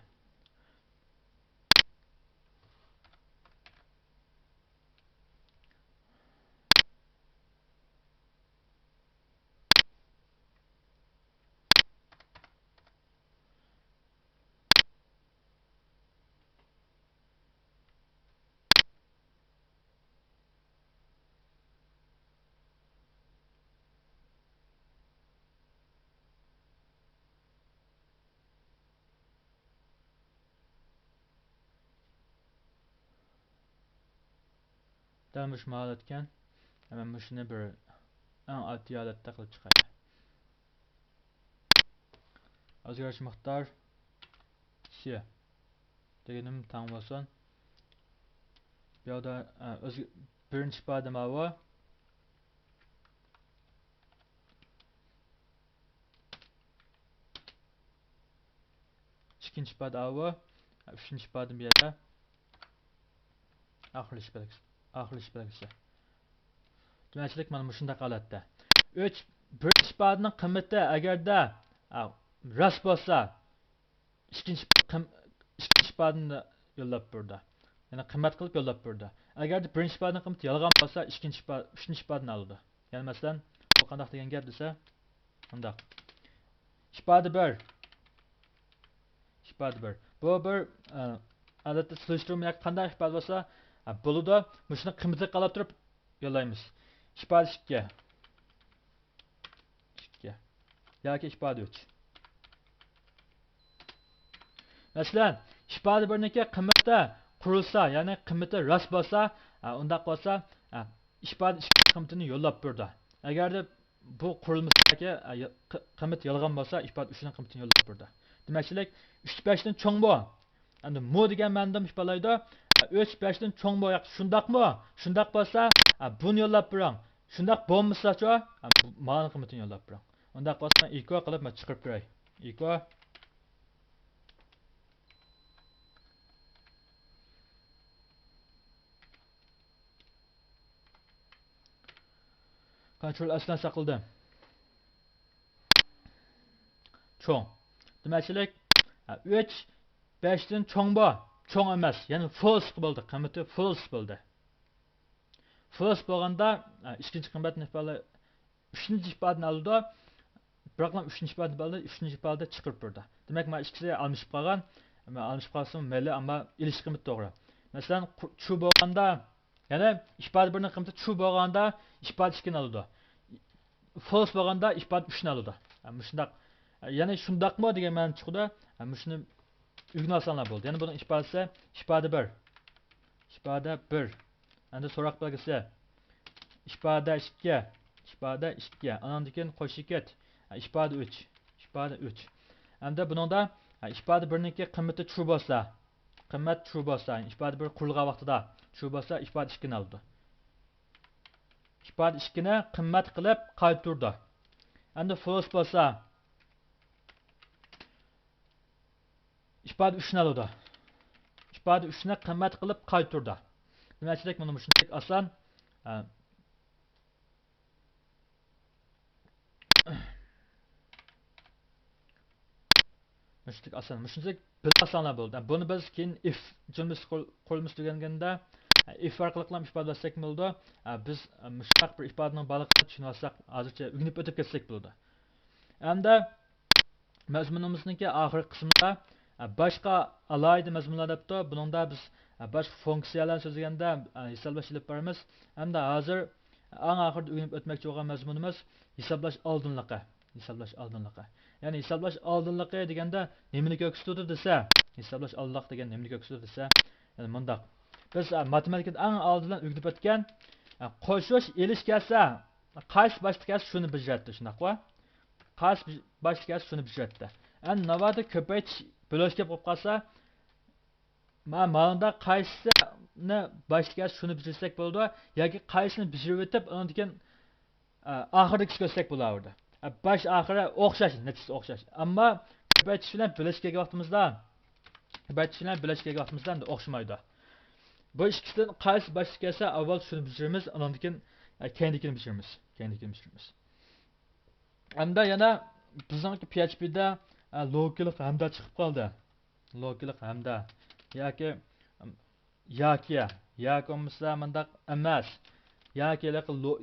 دەل مۇشۇ ھالەتكەن. مەن مۇشۇنى بىر ئەڭ ئاددىي ھالەتتە قىلىپ چىقاي. ئۆزگىرىش مىقدار سى دېگىنىم تەڭ بولسۇن. بۇ يەردە، ئە، ئۆزگە-، بىرىنچى ئىپادە ماۋۇ. ئىككىنچى ئىپادە ئاۋۇ. ئۈچىنچى ئىپادە بۇ يەردە. ئاخىرلىشىش بەلگىسى. ئاخىرلىشىش بەلگىسى. دېمەكچىلىك مانا مۇشۇنداق ھالەتتە. ئۈچ، بىرىنچى ئىپادىنىڭ قىممىتى ئەگەردە، ئا، راست بولسا، ئىككىنچى قىم-، ئىككىنچى ئىپادىنى يوللاپ بېرىدۇ. يەنى قىممەت قىلىپ يوللاپ بېرىدۇ. ئەگەردە بىرىنچى ئىپادىنىڭ قىممىتى يالغان بولسا، ئىككىنچى ئىپا-، ئۈچىنچى ئىپادىنى ئالىدۇ. يەنى مەسىلەن، بۇ قانداق دېگەن گەپ دېسە، مۇنداق. ئىپادە بىر. ئىپادە بىر. بۇ بىر، ئە، ئادەتتە سېلىشتۇرما ياكى قانداق ئىپادە بولسا، ئە، بولىدۇ. مۇشۇنىڭ قىممىتىگە قاراپ تۇرۇپ يوللايمىز. ئىپادە ئىككى. ئىككى. ياكى ئىپادە ئۈچ. مەسىلەن، ئىپادە بىرنىڭكى قىممىتى قۇرۇلسا، يەنى قىممىتى راست بولسا، ئە، ئۇنداق بولسا، ئە، ئىپادە ئىككى قىممىتىنى يوللاپ بېرىدۇ. ئەگەردە بۇ قۇرۇلمىسىدىكى، ئە، يا-، قى-، قىممەت يالغان بولسا، ئىپادە ئۈچنىڭ قىممىتىنى يوللاپ بېرىدۇ. دېمەكچىلىك، ئۈچ بەشتىن چوڭ بۇ. ئەمدى مۇ دېگەن مەنىدىمۇ ئىپادىلەيدۇ. ئۈچ بەشتىن چوڭ بۇ ياكى شۇنداقمۇ؟ شۇنداق بولسا، بۇنى يوللاپ بېرىڭ. شۇنداق بولمىساچۇ، بۇ مانىڭ قىممىتىنى يوللاپ بېرىڭ. ئۇنداق بولسا مەن ئېكو قىلىپ مەن چىقىرىپ بېرەي. ئېكو. كونترول ئەس بىلەن ساقلىدىم. چوڭ. دېمەكچىلىك، ئۈچ بەشتىن چوڭ بۇ. چوڭ ئەمەس. يەنى فولس بولدى. قىممىتى فولس بولدى. فولس بولغاندا، ئىككىنچى قىممەتنى ئىپادە-، ئۈچىنچى ئىپادىنى ئالىدۇ. بىراقلا ئۈچىنچى ئىپادىنى ئالدى، ئۈچىنچى ئىپادە چىقىرىپ بېرىدۇ. دېمەك، مانا ئىككىسى ئالمىشىپ قالغان. ئالمىشىپ قالسىمۇ مەيلى، ئەمما ئېلىش قىممىتى توغرا. مەسىلەن، قۇ-، چۇ بولغاندا، يەنى ئىپادە بىرنىڭ قىممىتى چۇ بولغاندا ئىپادە ئىككىنى ئالىدۇ. فولس بولغاندا ئىپادە ئۈچنى ئالىدۇ. ھە، مۇشۇنداق. يەنى شۇنداقمۇ دېگەن مەنىدە چىقىدۇ. ھە، مۇشۇنى ئۆگىنىۋالساڭلار بولدى. يەنى بۇنىڭ ئىپادىسى ئىپادە بىر. ئىپادە بىر. ئەمدى سوراق بەلگىسى. ئىپادە ئىككى. ئىپادە ئىككى. ئاناندىن كېيىن قوشۇپ كەت. ھە، ئىپادە ئۈچ. ئىپادە ئۈچ. ئەمدى بۇنىڭدا، ھە، ئىپادە بىرنىڭكى قىممىتى چۇ بولسا، قىممەت چۇ بولسا، ئىپادە بىر قۇرۇلغان ۋاقتىدا چۇ بولسا، ئىپادە ئىككىنى ئالىدۇ. ئىپادە ئىككىنى قىممەت قىلىپ قايتۇرىدۇ. ئەمدى فولس بولسا، ئىپادە ئۈچنى ئالىدۇ. ئىپادە ئۈچنى قىممەت قىلىپ قايتۇرىدۇ. دېمەكچىلىك مانا مۇشۇنچىلىك ئاسان. ئە، مۇشۇنچىلىك ئاسان. مۇشۇنچىلىك بىلىۋالساڭلار بولدى. بۇنى بىز كېيىن ئىف جۈملىسى قۇر-، قۇرۇلمىسى ئۆگەنگەندە، ئىف ئارقىلىقلا ئىپادىلەشسەكمۇ بولىدۇ. بىز مۇشۇنداق بىر ئىپادىنىڭ بارلىقىنى چۈشىنىۋالساق، ھازىرچە ئۆگىنىپ ئۆتۈپ كەتسەك بولىدۇ. ئەمدى مەزمۇنىمىزنىڭكى ئاخىرقى قىسمىدا، ئە، باشقا ئالاھىدە مەزمۇنلار دەپتۇ. بۇنىڭدا بىز، ئە، باشقا فۇنكسىيەلەرنى سۆزلىگەندە، ئە، ھېسابلاش ئېلىپ بارىمىز. ئەمدى ھازىر ئەڭ ئاخىرىدا ئۆگىنىپ ئۆتمەكچى بولغان مەزمۇنىمىز ھېسابلاش ئالدىنلىقى. ھېسابلاش ئالدىنلىقى. يەنى ھېسابلاش ئالدىنلىقى دېگەندە نېمىنى كۆرسىتىدۇ دېسە، ھېسابلاش ئالدىنلىقى دېگەن نېمىنى كۆرسىتىدۇ دېسە، يەنى مۇنداق. بىز، ئە، ماتېماتىكىدا ئەڭ ئالدى بىلەن ئۆگىنىپ ئۆتكەن، ئە، قوشۇش، ئېلىش كەلسە، قايسى باشتا كەلسە شۇنى بېجىرەتتى، شۇنداققۇ؟ قايسى باش-، باشتا كەلسە شۇنى بېجىرەتتى. ئەمدى ناۋادا كۆپەيتىش، بۆلۈش گەپ بولۇپ قالسا، ما-، مانىڭدا قايسىنى باشتا كەلسە شۇنى بېجىرسەك بولىدۇ، ياكى قايسىنى بېجىرىۋېتىپ، ئۇنىڭدىن كېيىن ئە، ئاخىرىدىكىسى كۆرسەك بولاۋېرىدۇ. ئە، باش ئاخىرى ئوخشاش، نەتىجىسى ئوخشاش. ئەمما كۆپەيتىش بىلەن بۆلۈش كەلگەن ۋاقتىمىزدا، كۆپەيتىش بىلەن بۆلۈش كەلگەن ۋاقتىمىزدا ئەمدى ئوخشىمايدۇ. بۇ ئىككىسىدىن قايسى باشتا كەلسە، ئاۋۋال شۇنى بېجىرىمىز، ئاندىن كېيىن، ئە، كەينىدىكىنى بېجىرىمىز. كەينىدىكىنى بېجىرىمىز. ئەمدى يەنە بىزنىڭكى پي ئېچ پىدا، ئە، لوگىكىلىق ھەمدە چىقىپ قالدى. لوگىكىلىق ھەمدە ياكى، ياكى، ياكى بولمىسا مۇنداق ئەمەس. ياكى ھېلىقى لو-،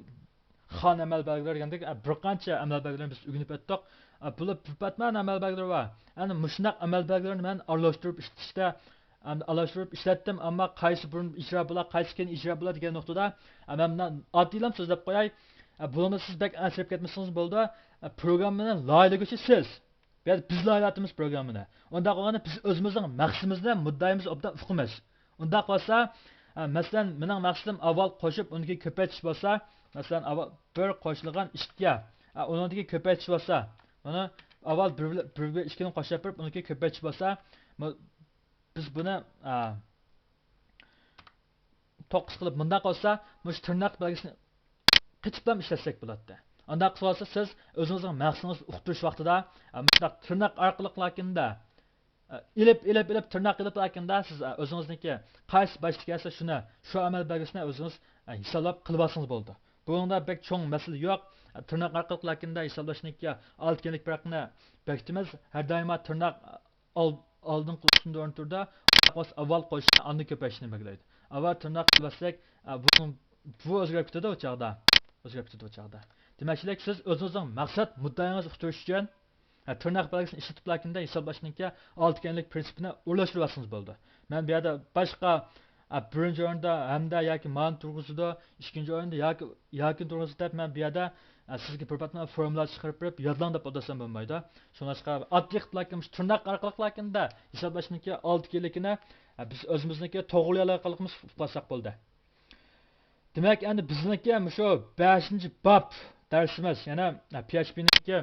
خان ئەمەل بەلگىلىرى دېگەندەك، ئە، بىر قانچە ئەمەل بەلگىلىرىنى بىز ئۆگىنىپ ئۆتتۇق. ئە، بۇلار بىر پاتمان ئەمەل بەلگىلىرى بار. ئەنە مۇشۇنداق ئەمەل بەلگىلىرىنى مەن ئارىلاشتۇرۇپ ئىشلىتىشتە، ئەمدى ئارىلاشتۇرۇپ ئىشلەتتىم، ئەمما قايسى بۇرۇن ئىجرا بولا، قايسى كېيىن ئىجرا بولا دېگەن نۇقتىدا، ئە، مەن مۇنداق ئاددىيلا سۆزلەپ قوياي. ئە، بۇنىڭدا سىز بەك ئەنسىرەپ كەتمىسىڭىز بولىدۇ. ئە، پروگراممىنى لايىھىلىگۈچى سىز. بۇ يەردە بىز لايىھىلەۋاتىمىز پروگراممىنى. ئۇنداق بولغاندا بىز ئۆزىمىزنىڭ مەقسىتىمىزنى، مۇددىئىمىزنى ئوبدان ئۇقىمىز. ئۇنداق بولسا، ئە، مەسىلەن، مېنىڭ مەقسىتىم ئاۋۋال قوشۇپ، ئۇنىڭ كېيىن كۆپەيتىش بولسا، مەسىلەن، ئاۋۋال بىر قوشۇلغان ئىككى، ئە، ئۇنىڭدىن كېيىن كۆپەيتىش بولسا، مانا ئاۋۋال بىر بىلەن، بىر بىلەن ئىككىنى قوشۇپ بېرىپ، ئۇنىڭ كېيىن كۆپەيتىش بولسا، بۇ، بىز بۇنى، ئە، توققۇز قىلىپ مۇنداق بولسا، مۇشۇ تىرناق بەلگىسىنى قېتىپلام ئىشلەتسەك بولاتتى. ئانداق قىلىۋالسا، سىز ئۆزىڭىزنىڭ مەقسىتىڭىزنى ئۇقتۇرۇش ۋاقتىدا، ئە، مۇشۇنداق تىرناق ئارقىلىق لاكىندا، ئە، ئېلىپ، ئېلىپ، ئېلىپ، تىرناق ئېلىپ لاكىندا سىز، ئە، ئۆزىڭىزنىڭكى قايسى باشتا كەلسە شۇنى، شۇ ئەمەل بەلگىسىنى ئۆزىڭىز، ئە، ھېسابلاپ قىلىۋالسىڭىز بولىدۇ. بۇنىڭدا بەك چوڭ مەسىلە يوق. ئە، تىرناق ئارقىلىق لاكىندا ھېسابلاشنىڭكى ئالدى كەينىلىك پەرقىنى بېكىتىمىز. ھەر دائىم تىرناق ئال-، ئالدىنقى ئۈستۈندە ئورۇن تۇرىدۇ. ئاۋۋال قوشۇشنى، ئاندىن كۆپەيتىشنى بەلگىلەيدۇ. ئاۋۋال تىرناق قىلىۋەتسەك، ئە، بۇنىڭ، بۇ ئۆزگىرىپ كېتىدۇ ئۇ چاغدا. ئۆزگىرىپ كېتىدۇ ئۇ چاغدا. دېمەكچىلىك، سىز ئۆزىڭىزنىڭ مەقسەت مۇددىئىڭىزنى ئۇقتۇرۇش ئۈچۈن، ئە، تىرناق بەلگىسىنى ئىشلىتىپ لاكىندا ھېسابلاشنىڭكى ئالدى كەينىلىك پىرىنسىپىنى ئورۇنلاشتۇرۇۋالسىڭىز بولىدۇ. مەن بۇ يەردە باشقا، ئە، بىرىنچى ئورۇندا ھەمدە ياكى مانى تۇرغۇزىدۇ، ئىككىنچى ئورۇندا ياكى، ياكىنى تۇرغۇزىدۇ دەپ، مەن بۇ يەردە، ئە، سىزگە بىر پاتمان فورمۇلا چىقىرىپ بېرىپ، يادلاڭ دەپ ئولتۇرسام بولمايدۇ. شۇڭلاشقا ئاددىي قىلىپ لاكىن، مۇشۇ تىرناق ئارقىلىق لاكىندا ھېسابلاشنىڭكى ئالدى كەينىلىكىنى، ئە، بىز ئۆزىمىزنىڭكى توغرىلىيالايدىغانلىقىمىزنى ئۇقۇپ قالساق بولدى. دېمەك، ئەمدى بىزنىڭكى مۇشۇ بەشىنچى باب دەرسىمىز، يەنە، ئە، پي ئېچ پىنىڭكى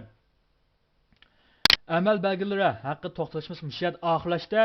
ئەمەل بەلگىلىرى ھەققىدە توختىلىشىمىز مۇشۇ يەردە ئاخىرلاشتى.